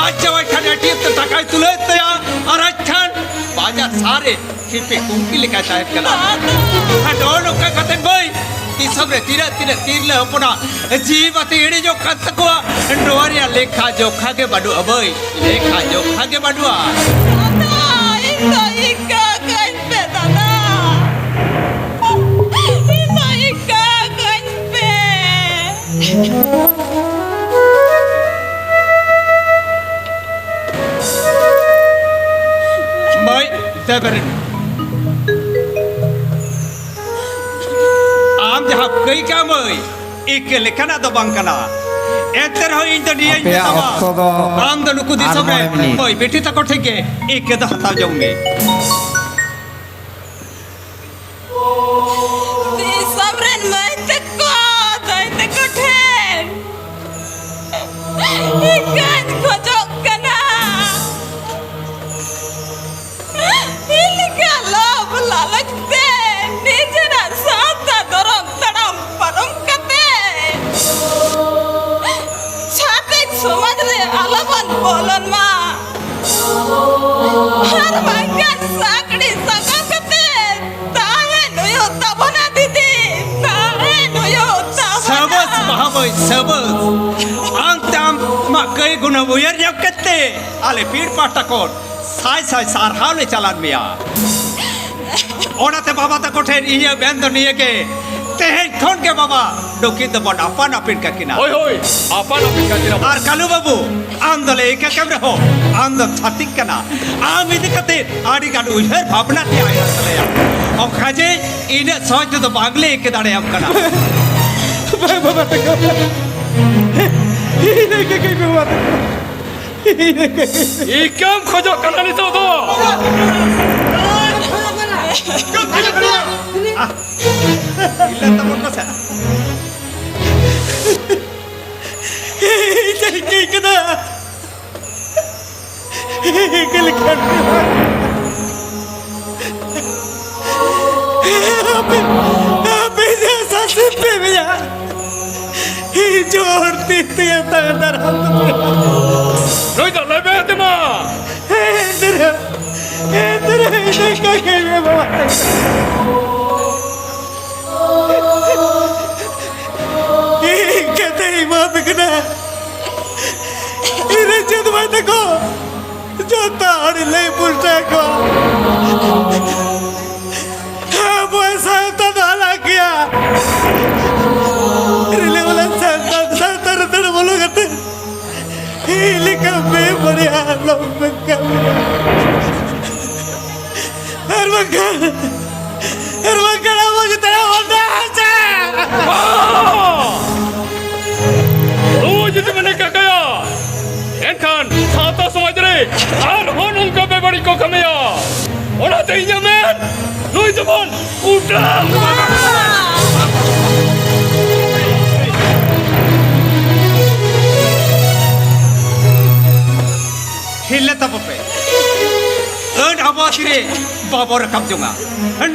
ᱟᱡ ᱡᱟᱶᱟᱭ ᱠᱷᱟᱱ ᱮᱴᱤᱮᱢ ᱛᱮ ᱴᱟᱠᱟᱭ ᱛᱩᱞᱟᱹᱣᱮᱫ ᱛᱟᱭᱟ ᱟᱨ ᱟᱡ ᱠᱷᱟᱱ ᱵᱟᱡᱟᱨ ᱥᱟᱦᱟᱨ ᱨᱮ ᱠᱷᱤᱯᱤ ᱠᱩᱝᱠᱤ ᱞᱮᱠᱟᱭ ᱛᱟᱦᱮᱱ ᱠᱟᱱᱟ᱾ ᱟᱨ ᱱᱚᱜᱼᱚ ᱱᱚᱝᱠᱟ ᱠᱟᱛᱮ ᱵᱟᱹᱭ ᱫᱤᱥᱚᱢ ᱨᱮ ᱛᱤᱱᱟᱹᱜ ᱛᱤᱱᱟᱹᱜ ᱛᱤᱨᱞᱟᱹ ᱦᱚᱯᱚᱱᱟᱜ ᱡᱤᱣᱤ ᱵᱟᱹᱛᱤ ᱤᱲᱤᱡᱚᱜ ᱠᱟᱱ ᱛᱟᱠᱚᱣᱟ, ᱱᱚᱣᱟ ᱨᱮᱭᱟᱜ ᱞᱮᱠᱷᱟ ᱡᱚᱠᱷᱟ ᱜᱮ ᱵᱟᱹᱱᱩᱜᱼᱟ ᱵᱟᱹᱭ, ᱞᱮᱠᱷᱟ ᱡᱚᱠᱷᱟ ᱜᱮ ᱵᱟᱹᱱᱩᱜᱼᱟ᱾ ᱫᱟᱫᱟ, ᱤᱧ ᱫᱚ ᱤᱠᱟᱹ ᱠᱟᱹᱧ ᱯᱮ ᱫᱟᱫᱟ, ᱤᱧ ᱫᱚ ᱤᱠᱟᱹ ᱠᱟᱹᱧ ᱯᱮ᱾ ᱢᱟᱹᱭ, ᱫᱮᱵᱮᱨᱮᱱ᱾ ᱟᱢ ᱡᱟᱦᱟᱸ ᱠᱟᱹᱭ ᱠᱟᱜ ᱢᱟᱹᱭ, ᱤᱠᱟᱹ ᱞᱮᱠᱟᱱᱟᱜ ᱫᱚ ᱵᱟᱝ ᱠᱟᱱᱟ᱾ ᱮᱱᱛᱮ ᱨᱮᱦᱚᱸ ᱤᱧ ᱫᱚ ᱱᱤᱭᱟᱹᱧ ᱟᱯᱮᱭᱟᱜ ᱢᱮᱛᱟᱢᱟ, ᱚᱠᱛᱚ ᱫᱚ ᱟᱢ ᱫᱚ ᱱᱩᱠᱩ ᱟᱨ ᱫᱤᱥᱚᱢ ᱨᱮ ᱢᱚᱬᱮ ᱢᱤᱱᱤᱴ᱾ ᱢᱟᱹᱭ ᱵᱤᱴᱤ ᱛᱟᱠᱚ ᱴᱷᱮᱱ ᱜᱮ ᱤᱠᱟᱹ ᱫᱚ ᱦᱟᱛᱟᱣ ᱡᱚᱝ ᱢᱮ᱾ ᱫᱤᱥᱚᱢ ᱨᱮᱱ ᱢᱟᱹᱭ ᱛᱟᱠᱚ, ᱫᱟᱹᱭ ᱛᱟᱠᱚ ᱴᱷᱮᱱ ᱤᱠᱟᱹᱧ ᱠᱷᱚᱡᱚᱜ ᱠᱟᱱᱟ᱾ ᱤᱧ ᱞᱮᱠᱟ ᱞᱚᱵᱷ ᱞᱟᱞᱚᱪ ᱛᱮ ᱱᱤᱡᱮᱨᱟᱜ ᱥᱟᱶᱛᱟ ᱫᱷᱚᱨᱚᱢ ᱛᱟᱲᱟᱢ ᱯᱟᱨᱚᱢ ᱠᱟᱛᱮ ᱪᱷᱟᱹᱛᱤᱠ ᱥᱚᱢᱟᱡᱽ ᱨᱮ ᱟᱞᱚᱵᱚᱱ ᱵᱚᱞᱚᱱ ᱢᱟ᱾ ᱟᱨ ᱵᱟᱝᱠᱷᱟᱱ ᱥᱟᱠᱲᱤ ᱥᱟᱠᱟᱢ ᱠᱟᱛᱮ ᱛᱟᱦᱮᱱ ᱦᱩᱭᱩᱜ ᱛᱟᱵᱚᱱᱟ ᱫᱤᱫᱤ, ᱛᱟᱦᱮᱱ ᱦᱩᱭᱩᱜ ᱛᱟᱵᱚᱱᱟ᱾ ᱥᱟᱵᱟᱥ ᱵᱟᱦᱟ ᱢᱟᱹᱭ, ᱥᱟᱵᱟᱥ᱾ ᱟᱢ ᱛᱮ ᱟᱢ ᱟᱢᱟᱜ ᱠᱟᱹᱭ ᱜᱩᱱᱟᱹ ᱩᱭᱦᱟᱹᱨ ᱧᱟᱢ ᱠᱟᱛᱮ ᱟᱞᱮ ᱯᱤᱲ ᱯᱟᱦᱴᱟ ᱠᱷᱚᱱ ᱥᱟᱭ ᱥᱟᱭ ᱥᱟᱨᱦᱟᱣ ᱞᱮ ᱪᱟᱞᱟᱱ ᱢᱮᱭᱟ᱾ ᱚᱱᱟᱛᱮ ᱵᱟᱵᱟ ᱛᱟᱠᱚ ᱴᱷᱮᱱ ᱤᱧᱟᱹᱜ ᱢᱮᱱ ᱫᱚ ᱱᱤᱭᱟᱹ ᱜᱮ, ᱛᱮᱦᱮᱧ ᱠᱷᱚᱱ ᱜᱮ ᱵᱟᱵᱟ ᱱᱩᱠᱤᱱ ᱫᱚᱵᱚᱱ ᱟᱯᱟᱱ ᱟᱹᱯᱤᱱ ᱠᱟᱠᱤᱱᱟ᱾ ᱦᱳᱭ, ᱦᱳᱭ, ᱟᱯᱟᱱ ᱟᱹᱯᱤᱱ ᱠᱟᱠᱤᱱᱟ᱾ ᱟᱨ ᱠᱟᱞᱩ ᱵᱟᱹᱵᱩ, ᱟᱢ ᱫᱚ ᱞᱟᱹᱭ ᱠᱟᱠᱟᱢ ᱨᱮᱦᱚᱸ ᱟᱢ ᱫᱚᱢ ᱪᱷᱟᱹᱛᱤᱠ ᱠᱟᱱᱟ᱾ ᱟᱢ ᱤᱫᱤ ᱠᱟᱛᱮ ᱟᱹᱰᱤ ᱜᱟᱱ ᱩᱭᱦᱟᱹᱨ ᱵᱷᱟᱵᱽᱱᱟ ᱛᱮᱭᱟᱨ ᱦᱩᱭᱩᱜ ᱛᱟᱞᱮᱭᱟ᱾ ᱚᱱᱠᱟ ᱡᱮ ᱤᱱᱟᱹᱜ ᱥᱚᱦᱚᱡ ᱛᱮᱫᱚ ᱵᱟᱝᱞᱮ ᱤᱠᱟᱹ ᱫᱟᱲᱮᱭᱟᱢ ᱠᱟᱱᱟ᱾ ᱵᱟᱝ ᱵᱟᱵᱟ ᱛᱟᱠᱚ, ᱤᱧ ᱞᱟᱹᱭ ᱠᱟᱠᱟᱧ ᱢᱮ ᱵᱟᱵᱟ ᱛᱟᱠᱚ᱾ ᱤᱠᱟᱹᱢ ᱠᱷᱚᱡᱚᱜ ᱠᱟᱱᱟ ᱱᱤᱛᱚᱜ ᱫᱚ? ᱤᱞᱟᱹ ᱛᱟᱵᱚᱱ ᱯᱟᱥᱮ᱾ ᱤᱧ ᱫᱚᱧ ᱤᱠᱟᱹ ᱠᱟᱫᱟ᱾ ᱤᱠᱟᱹ ᱞᱮᱠᱷᱟᱱ ᱟᱯᱮ, ᱟᱯᱮ ᱡᱟᱦᱟᱸ ᱥᱟᱥᱮᱛ ᱯᱮ ᱢᱮᱭᱟ, ᱤᱧ ᱡᱳᱨ ᱛᱤ ᱛᱮ ᱛᱟᱭᱚᱢ ᱫᱟᱨᱟᱢ ᱛᱟᱯᱮ᱾ ᱱᱩᱭ ᱫᱚ ᱞᱟᱹᱭ ᱢᱮ ᱛᱮ ᱢᱟ᱾ ᱮᱱᱛᱮ ᱨᱮᱦᱚᱸ, ᱮᱱᱛᱮ ᱨᱮᱦᱚᱸ ᱤᱧ ᱫᱚ ᱤᱠᱟᱹ ᱠᱟᱹᱧ ᱢᱮ ᱵᱟᱵᱟ᱾ ᱵᱷᱟᱭ ᱛᱟᱠᱚ, ᱡᱚᱛᱚ ᱦᱚᱲ ᱞᱟᱹᱭ ᱯᱩᱥᱴᱟᱹᱣ ᱠᱚᱣᱟ᱾ ᱟᱵᱚ ᱥᱟᱶᱛᱟ ᱫᱚ ᱦᱟᱞᱟ ᱜᱮᱭᱟ᱾ ᱨᱤᱞᱟᱹ ᱢᱟᱞᱟ ᱥᱟᱶᱛᱟ, ᱥᱟᱶᱛᱟ ᱨᱮ ᱫᱟᱹᱲ ᱵᱚᱞᱚ ᱠᱟᱛᱮ ᱤᱧ ᱞᱮᱠᱟ ᱵᱮᱵᱟᱹᱲᱤᱡ ᱟᱞᱚᱢ ᱠᱟᱹᱢᱤᱭᱟ᱾ ᱟᱨ ᱵᱟᱝᱠᱷᱟᱱ, ᱟᱨ ᱵᱟᱝᱠᱷᱟᱱ ᱟᱵᱚ ᱪᱮᱛᱟᱱ ᱨᱮ ᱚᱱᱟ ᱦᱟᱥᱟ᱾ ᱱᱩᱭ ᱡᱩᱫᱤ ᱢᱮᱱᱮ ᱠᱟᱠᱟᱭᱟ, ᱮᱱᱠᱷᱟᱱ ᱥᱟᱶᱛᱟ ᱥᱚᱢᱟᱡᱽ ᱨᱮ ᱟᱨᱦᱚᱸ ᱱᱚᱝᱠᱟ ᱵᱮᱵᱟᱹᱲᱤᱡ ᱠᱚ ᱠᱟᱹᱢᱤᱭᱟ᱾ ᱚᱱᱟᱛᱮ ᱤᱧᱟᱹᱜ ᱢᱮᱱ, ᱱᱩᱭ ᱫᱚᱵᱚᱱ ᱩᱴᱟᱹᱣ᱾ ᱦᱤᱞᱟᱹ ᱛᱟᱵᱚ ᱯᱮ᱾ ᱟᱹᱱ ᱟᱵᱚ ᱛᱤᱨᱮ ᱵᱟᱵᱚ ᱨᱟᱠᱟᱵ ᱡᱚᱝᱟ᱾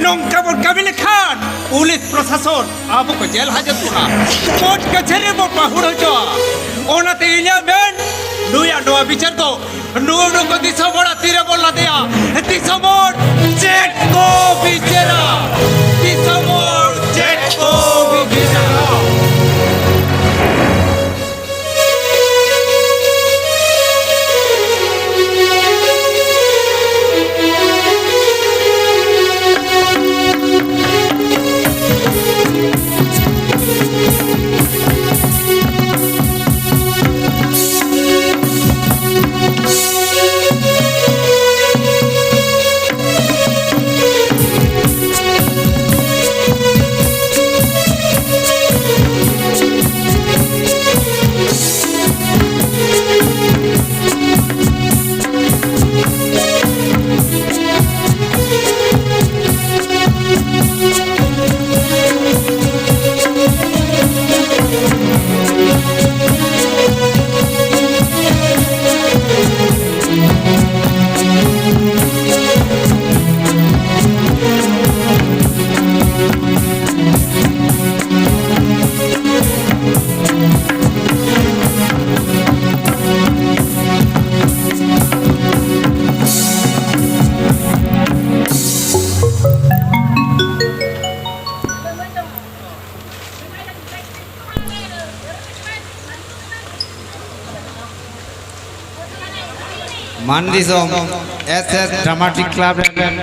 ᱱᱚᱝᱠᱟ ᱵᱚᱱ ᱠᱟᱹᱢᱤ ᱞᱮᱠᱷᱟᱱ ᱯᱩᱞᱤᱥ ᱯᱨᱚᱥᱟᱥᱚᱱ ᱟᱵᱚ ᱠᱚ ᱡᱮᱞ ᱦᱟᱡᱚᱛ ᱵᱚᱱᱟ, ᱠᱳᱨᱴ ᱠᱟᱪᱷᱟᱹᱨᱤ ᱨᱮᱵᱚ ᱯᱟᱹᱦᱩᱲ ᱦᱚᱪᱚᱜᱼᱟ᱾ ᱚᱱᱟᱛᱮ ᱤᱧᱟᱹᱜ ᱢᱮᱱ, ᱱᱩᱭᱟᱜ ᱱᱚᱣᱟ ᱵᱤᱪᱟᱹᱨ ᱫᱚ ᱱᱩᱜᱼᱩ ᱱᱩᱠᱩ ᱫᱤᱥᱚᱢ ᱦᱚᱲᱟᱜ ᱛᱤ ᱨᱮᱵᱚᱱ ᱞᱟᱫᱮᱭᱟ᱾ ᱫᱤᱥᱚᱢ ᱦᱚᱲ ᱪᱮᱫ ᱠᱚ ᱵᱤᱪᱟᱹᱨᱟ? ᱫᱤᱥᱚᱢ ᱦᱚᱲ ᱪᱮᱫ ᱠᱚ ᱵᱤᱪᱟᱹᱨᱟ? ᱢᱟᱱ ᱫᱤᱥᱚᱢ ᱮᱥ ᱮᱥ ᱰᱨᱟᱢᱟᱴᱤᱠ ᱠᱞᱟᱵᱽ ᱨᱮᱱ